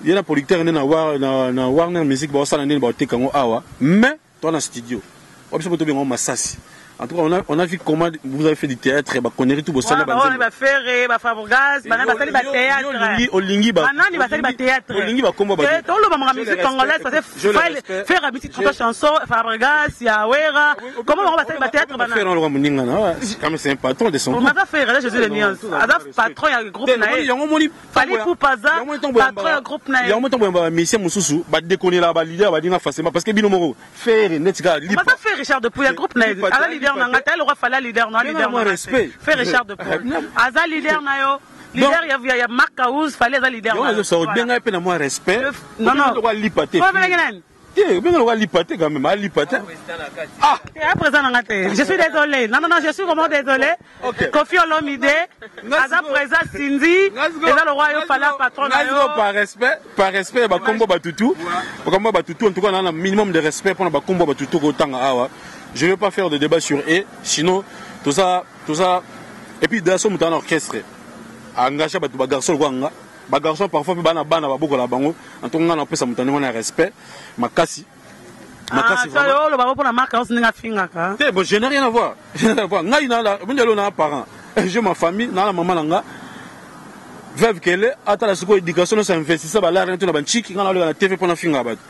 ye na producteur nde na Warner Music baosala ndeni baoteka yango awa, mais toi na studio wa biso tobenga masasi. En tout cas, on a vu comment vous avez fait du théâtre, ba conneries tout bosala. Ba ba Ferre, ba Fabregas, bana basali ba théâtre. Olingi ba banani basali ba théâtre? Olingi ba kombo ba to loba ma musique congolaise, parce que Ferre abiti trois chansons, Fabregas ya Wera, comment bango basali ba théâtre bana? Ferre loka moninga na, quand même c'est un patron de son groupe. Maza Ferre là, je suis le nuance. Aza patron ya groupe na ye. Yango moni. Fally Ipupa aza patron ya groupe na ye. Yango ntango ba musicien mosusu badekonela ba leader, badinga facilement parce que bino moko Ferre neti kaka lipa. Maza Ferre Richard de Pouille ya groupe na ye. Aza leader na nga, le roi Fally leader na leader na respect. Ferre Richard de Pouille. Aza leader na yo. Leader ya Marc House, Fally aza leader na yo. Obenga mpe na mwa respect. Non non. Lokwa lipa te. Obenga nani? Te, obenga lokwa lipa te, quand même alipa te. Ah, à présent nanga te. Je suis désolé. Non non non, je suis vraiment désolé. Okay. Koffi Olomide, aza présent Cindy, eza le roi yo Fally patron na yo. Par respect, par respect bakombo batutu. Bakombo batutu, en tout cas on a un minimum de respect pour bakombo batutu kotanga awa. Je ne veux pas faire de débat sur eux, sinon tout ça, tout ça, et puis dans son mutu na orchestre. Engagé bato ba garçon kwa nga. Ba garçon parfois pe bana bana babokola bango. En tout cas nga na pesa mutu na respect makasi. Makasi vraiment. Oloba mpona Marc House ndenge afingaka. Te, bon, je n'ai rien à voir. Je n'ai rien à voir. Ngai na lelo na parent. J'ai ma famille, na la maman na nga. Veuve kele, atala sikoyo éducation nyonso investissa balare to na banchiki, nga na na TV mpona finga bato.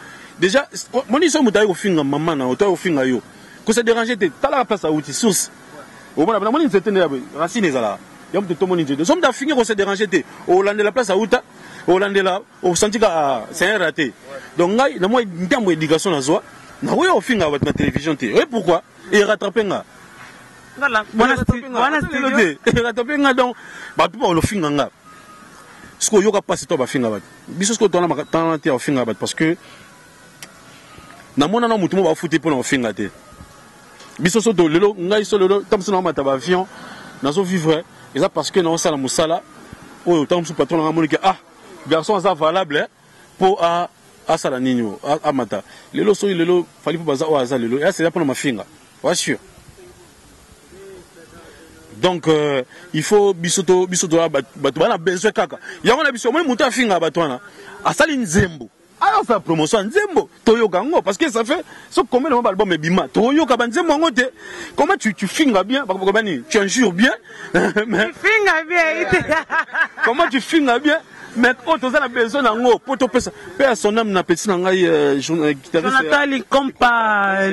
Déjà, moni so moto ayi kofinga mama na yo, to ayi kofinga yo. Ko se déranger te, talaka place auti, source. Omona namoni nzete nde racine ezalaka. Ya moto tomoni nzete. So moto afingi, ko se déranger te. Olandela place auta, olandela, osanti ka c'est un raté. Donc ngai na mwa ndambo éducation nazwa, nakoya kofinga bato na télévision te. Et pourquoi? Et rattraper nga. Voilà, wana studio. Te, rattraper nga. Donc bato mpo balofinga nga sikoyo, oyoka mpasi to bafinga bato. Biso sikoyo tona te ya kofinga bato, parce que namona na motu mo bafuti mpona kofinga te. Biso so to lelo, ngai so lelo ntango mosusu naomata baavion, nazovivre, eza parce que naosala mosala oyo. Ntango mosusu patron nanga amoniki, ah, garçon aza valable mpo asala nini o amata lelo. Soki lelo Fally mpo baza oyo aza lelo, eza mpona mafinga wa sûr. Donc il faut biso to bato bana besoin kaka yango na biso. Omoni moto afinga bato wana, asali nzembo, asala promotion ya nzembo, toyoka yango, parce que ça fait so combien de album ebima, toyoka banzembo yango te. Comment tu finga bien, bakoba nini, tu injures bien, mais finga bien. Comment tu finga bien, mais oyo toza na besoin nango mpo topesa mpe ya son âme na petit na ngai Jonathan Likompa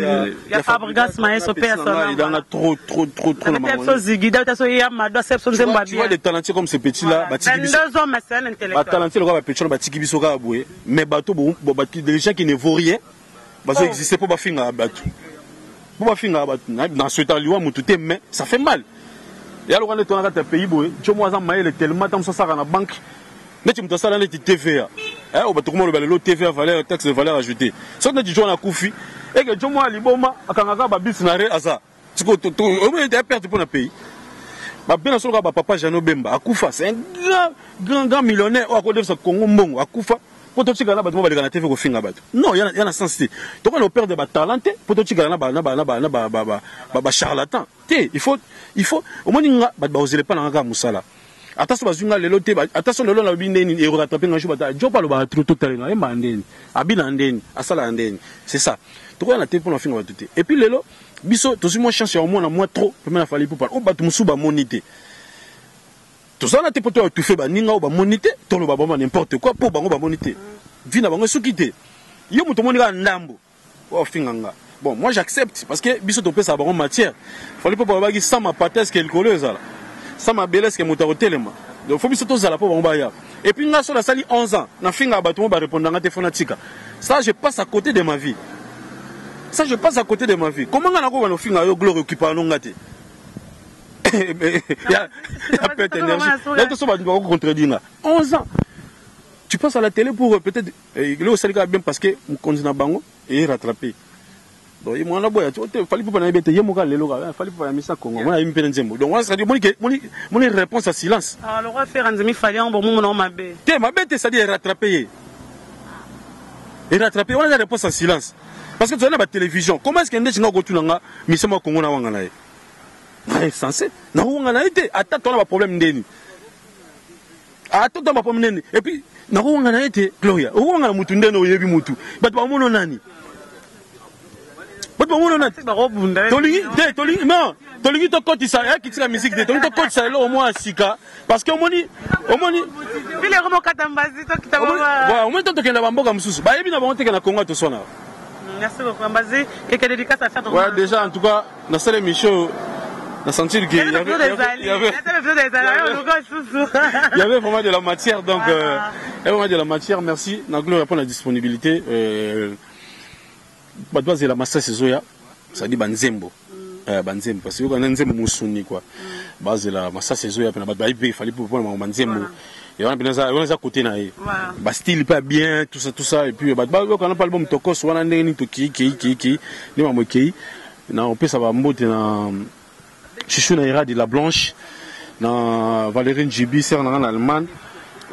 ya Fabregas Maestro, mpe ya son âme. Idanga trop trop trop trop. Na biso Zigida ta so ya Mado Sepso nzembo. Tu vois des talentueux comme ces petits là, batiki biso 22 ans, mais c'est un intellectuel. Ba talentueux lokola ba petit batiki biso kaka boye, mais bato bon, des gens qui ne vaut rien bazo exister mpo bafinga bato. Po bafingaka bato na souhaitaka liwa motu te, mais ça fait mal. Ya lokola nde tona kati ya pays boye, jo moko aza mayele tellement ntango mosusu asalaka na banque neti moto asala neti TVA. Eh, oyo bato koma loba lelo TVA valeur taxe de valeur ajoutée. Soki neti jo wana akufi, eke jo moko ya liboma akangaka ba bus na re aza. Sikoyo omoni ete ya perte mpo na pays. Babena solo kaka ba papa Jeannot Bemba akufa, c'est un grand grand grand millionnaire oyo akodefisa Congo mbongo akufa. Po totikala na bato mo baleka na TV kofinga bato. Non, ya na sens te. Tokoki na perdre ba talent te, po totikala na ba na ba na ba na ba ba ba ba charlatan te. Il faut il faut omoni nga bato bakozela epa na nga kaka mosala. Ata so bazwi nga lelo te, ata so lelo nalobi ndeni eko rattraper nga jour bata job alobaka trop totalela ayembaka ndeni, abina ndeni, asalaka ndeni. C'est ça. Tokoya na TV pona kofinga bato te. Et puis lelo biso tozwi mwa chance ya komona mwa trop pembeni ya Fally Ipupa oyo bato mosusu bamoni te. Toza wana te po to étouffer baninga oyo bamoni te, toloba bango n'importe quoi po bango bamoni te. Vie na bango esuki te. Yo moto omoni kaka ndambo oyo ofinga nga. Bon, moi j'accepte parce que biso topesaka bango matière. Fally Ipupa alobaki sans mapata est-ce que likolo ezala? Sans mabele est-ce que moto akotelema? Donc faut biso tozala po bango baya. Et puis nga so nasali 11 ans, nafingaka bato mo ba répondre nga te faut natika. Ça je passe à côté de ma vie. Ça je passe à côté de ma vie. Comment nga nakoba nofinga yo gloire occupaka no nga te? Ya perte énergie. Là tout ça va nous contredire nga. 11 ans. Tu passes à la télé pour peut-être le osalika bien parce que mokonzi na bango est rattrapé. Donc ye mwana boya te Fally Ipupa na yebete ye moka lelo ka Fally Ipupa ya misa Congo mwana yimpe na nzembo. Donc wana c'est-à-dire moni moni moni réponse à silence. Ah le roi faire nzemi Fally en bon mon mabe. Te mabe te c'est-à-dire rattrapé ye. Et rattrapé wana réponse à silence. Parce que tu as la télévision. Comment est-ce que ndeti nga kotuna nga misa mwa Congo na wanga na ye? Na insensé. Na wanga na ye te ata tona ba problème ndeni. Ata tona ba problème ndeni. Et puis na wanga na ye te Gloria. Owanga na mutu ndeni oyebi mutu. Bato bamono nani? Bato bamono nani? Tolingi te tolingi non, tolingi tokotisa ya kitika musique te, tolingi tokotisa eloko mwa ya sika parce que omoni omoni bile ko mokata mbazi tokita mama. Voilà, omoni to tokenda ba mboka mosusu. Bayebi na bango te ke na Congo toswana. Merci beaucoup Mbazi. Quelques dédicaces à faire. Ouais, déjà en tout cas, na sala émission na sentir que il y avait vraiment de la matière donc il y avait vraiment de la matière. Merci na Gloria pour la disponibilité. Bato bazela masasi ezoya, c'est-à-dire banzembo. Banzembo parce que yoka nzembo musuni quoi. Bazela masasi ezoya pena bato bayebi pe Fally pour na banzembo. Et wana pena wana za côté na ye. Ba style pas bien tout ça tout ça et puis bato bayoka na album tokos wana ndenge nini toki ki ki ki ni mambo ki na opesa ba mbote na Chouchou na Ira de la Blanche na Valérie Njibi sœur na en Allemagne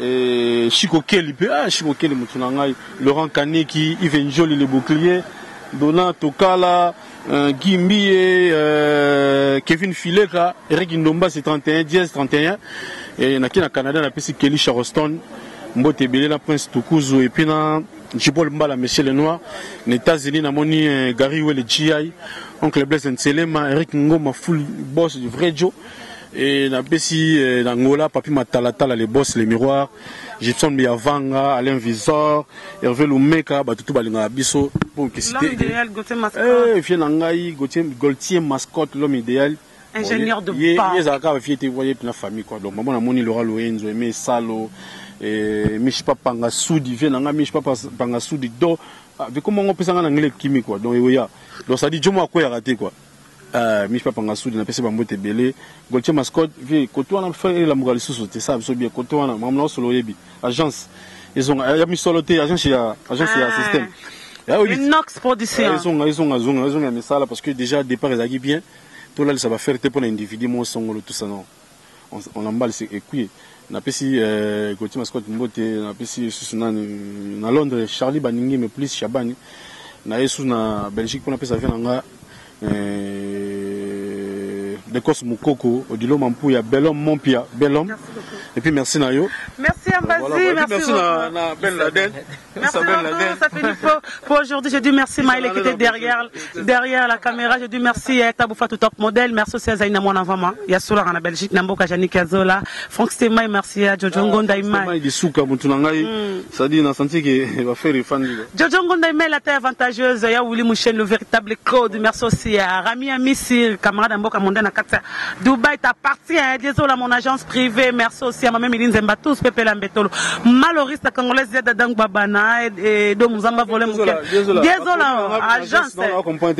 et Chico Kelly pe ah Chico Kelly mutu na ngai Laurent Kaneki Yves Njoli le bouclier Dona Tokala Guy Mbiye Kevin Fileka Eric Ndomba c'est 31 dièse 31 et na ki na Canada na pesi Kelly Charleston mbote ebele na Prince Tukuzu et puis na Jibol Mbala Monsieur le Noir na États-Unis na moni Gary Wele GI Oncle Blaise Nselema Eric Ngoma full boss du vrai Joe et na pesi na Angola Papi Matalatala les boss les miroirs Gibson Biavanga Alain Visor Hervé Lumeka bato tout balinga biso pour que cité l'homme idéal Gauthier Mascotte eh viens na ngai Gauthier Gauthier Mascotte l'homme idéal ingénieur de bas ye ezalaka ba fille te voyez na famille quoi donc maman na moni Laura Loenzo Aimé Salo et Mich Papa Sudi viens na ngai Mich Papa Sudi do avec comment on pesa nga na anglais kimi quoi donc yoya donc ça dit jomo akoya raté quoi Mich Papa Sudi na pesa ba mbote belé Gauthier Mascotte vieux koto wana frère la mukali susu te ça biso bien koto wana maman na solo yebi agence ils ont ya misolo te agence ya agence ya système ya oui Inox production ils ont ils ont ils ont ils ont ya misala parce que déjà départ ezaki bien to là ça va faire te pour l'individu mo songolo tout ça non on emballe c'est écuyer na pesi Gauthier Mascotte mbote na pesi susu nani na Londres Charlie Baningi mais plus Chabani na yesu na Belgique pour na pesa vie na nga Dekos Mukoko, Odilo Mampuya, Belhomme Mompia, Belhomme. Et puis merci Nayo. Merci Ambazi, voilà, voilà. merci, merci beaucoup. Na Ben Laden. Merci Ben beaucoup, Laden. ça fait du pour aujourd'hui. Je dis merci Maël qui était derrière la caméra. Je dis merci à Tabou Fatou Top Model. Merci aussi à Zaina Mwana Vama. Yasoula en Belgique, Namboka Janik Azola. Franck Stemay, merci à Jojo Ngonda Imai. Stemay de Souka, Moutounangaï. Ça dit, on a senti qu'il va faire les fans. Jojo Ngonda Imai, la taille avantageuse. Ya Willy Mouchen, le véritable code. Merci aussi à Rami Amissir, camarade Mboka Monda na Katsa. Dubaï t'appartient. Désolé à mon agence privée. Merci aussi à ma mère Méline Zemba, tous Pepe Lambetolo. Maloriste congolaise Yada Dang Babana. Edo Muzamba volé moke. Diezola agence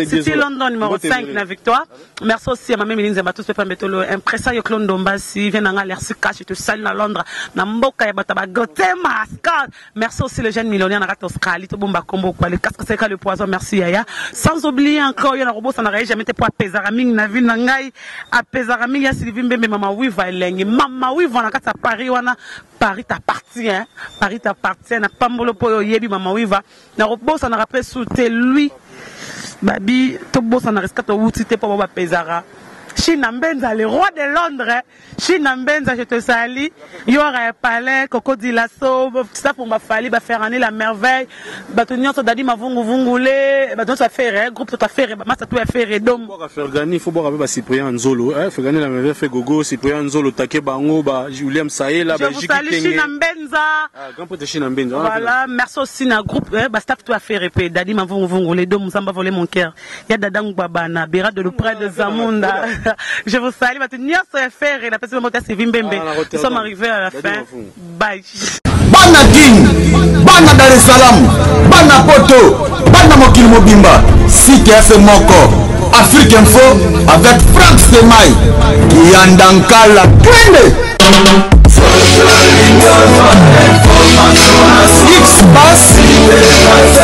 City London numéro 5 na Victoire. Merci aussi à ma mère Nzemba tous pepe mbetolo impresario Claude Ndombasi vient nanga merci cash je te salue na Londres na mboka ya bata ba Gotema Scott. Merci aussi le jeune millionnaire na kati Australie to bomba kombo quoi le casque c'est le poison merci yaya. Sans oublier encore yo na robosa na jamais te po apesaka mingi na ville na ngai apesaka mingi ya Sylvie Mbembe mama Wiva elengi mama Wiva na kati ya Paris wana. Paris t'appartient, Paris t'appartient na pambolo po oyebi mama Wiva na kobosanaka mpe su te lui babi tobosanaka esika towuti te mpo bapezaka China Mbenza, le roi de Londres. China Mbenza, je te salue. Yora Palais, Coco Dilasso, ça pour ma fali, ba faire la merveille. Bato nyonso dadi mavungu vungule, bato nyonso affaire, groupe tout affaire, massa tout affaire dom. Boka Fergani, faut boire avec Cyprien Nzolo, hein, Fergani la merveille fait gogo, Cyprien Nzolo take bango ba William Saela, ba Jiki Tenge. China Mbenza. Ah, grand prêtre China Mbenza. Voilà, merci aussi na groupe, hein, ba staff tout affaire pe dadi mavungu vungule, dom Muzamba volé mon cœur. Ya Dada Ngwabana, Bera de près de Zamunda. Je vous salue, bato nyonso affaire la pesi mota Sylvie Mbembe. Nous sommes arrivés à la fin. Bye. Bana Kin, bana Dar es Salaam, bana Poto, bana mokili mobimba, site ya moko, Afrique Info avec Franck Semai, Kiyanda Nkala, twende! X-Pass.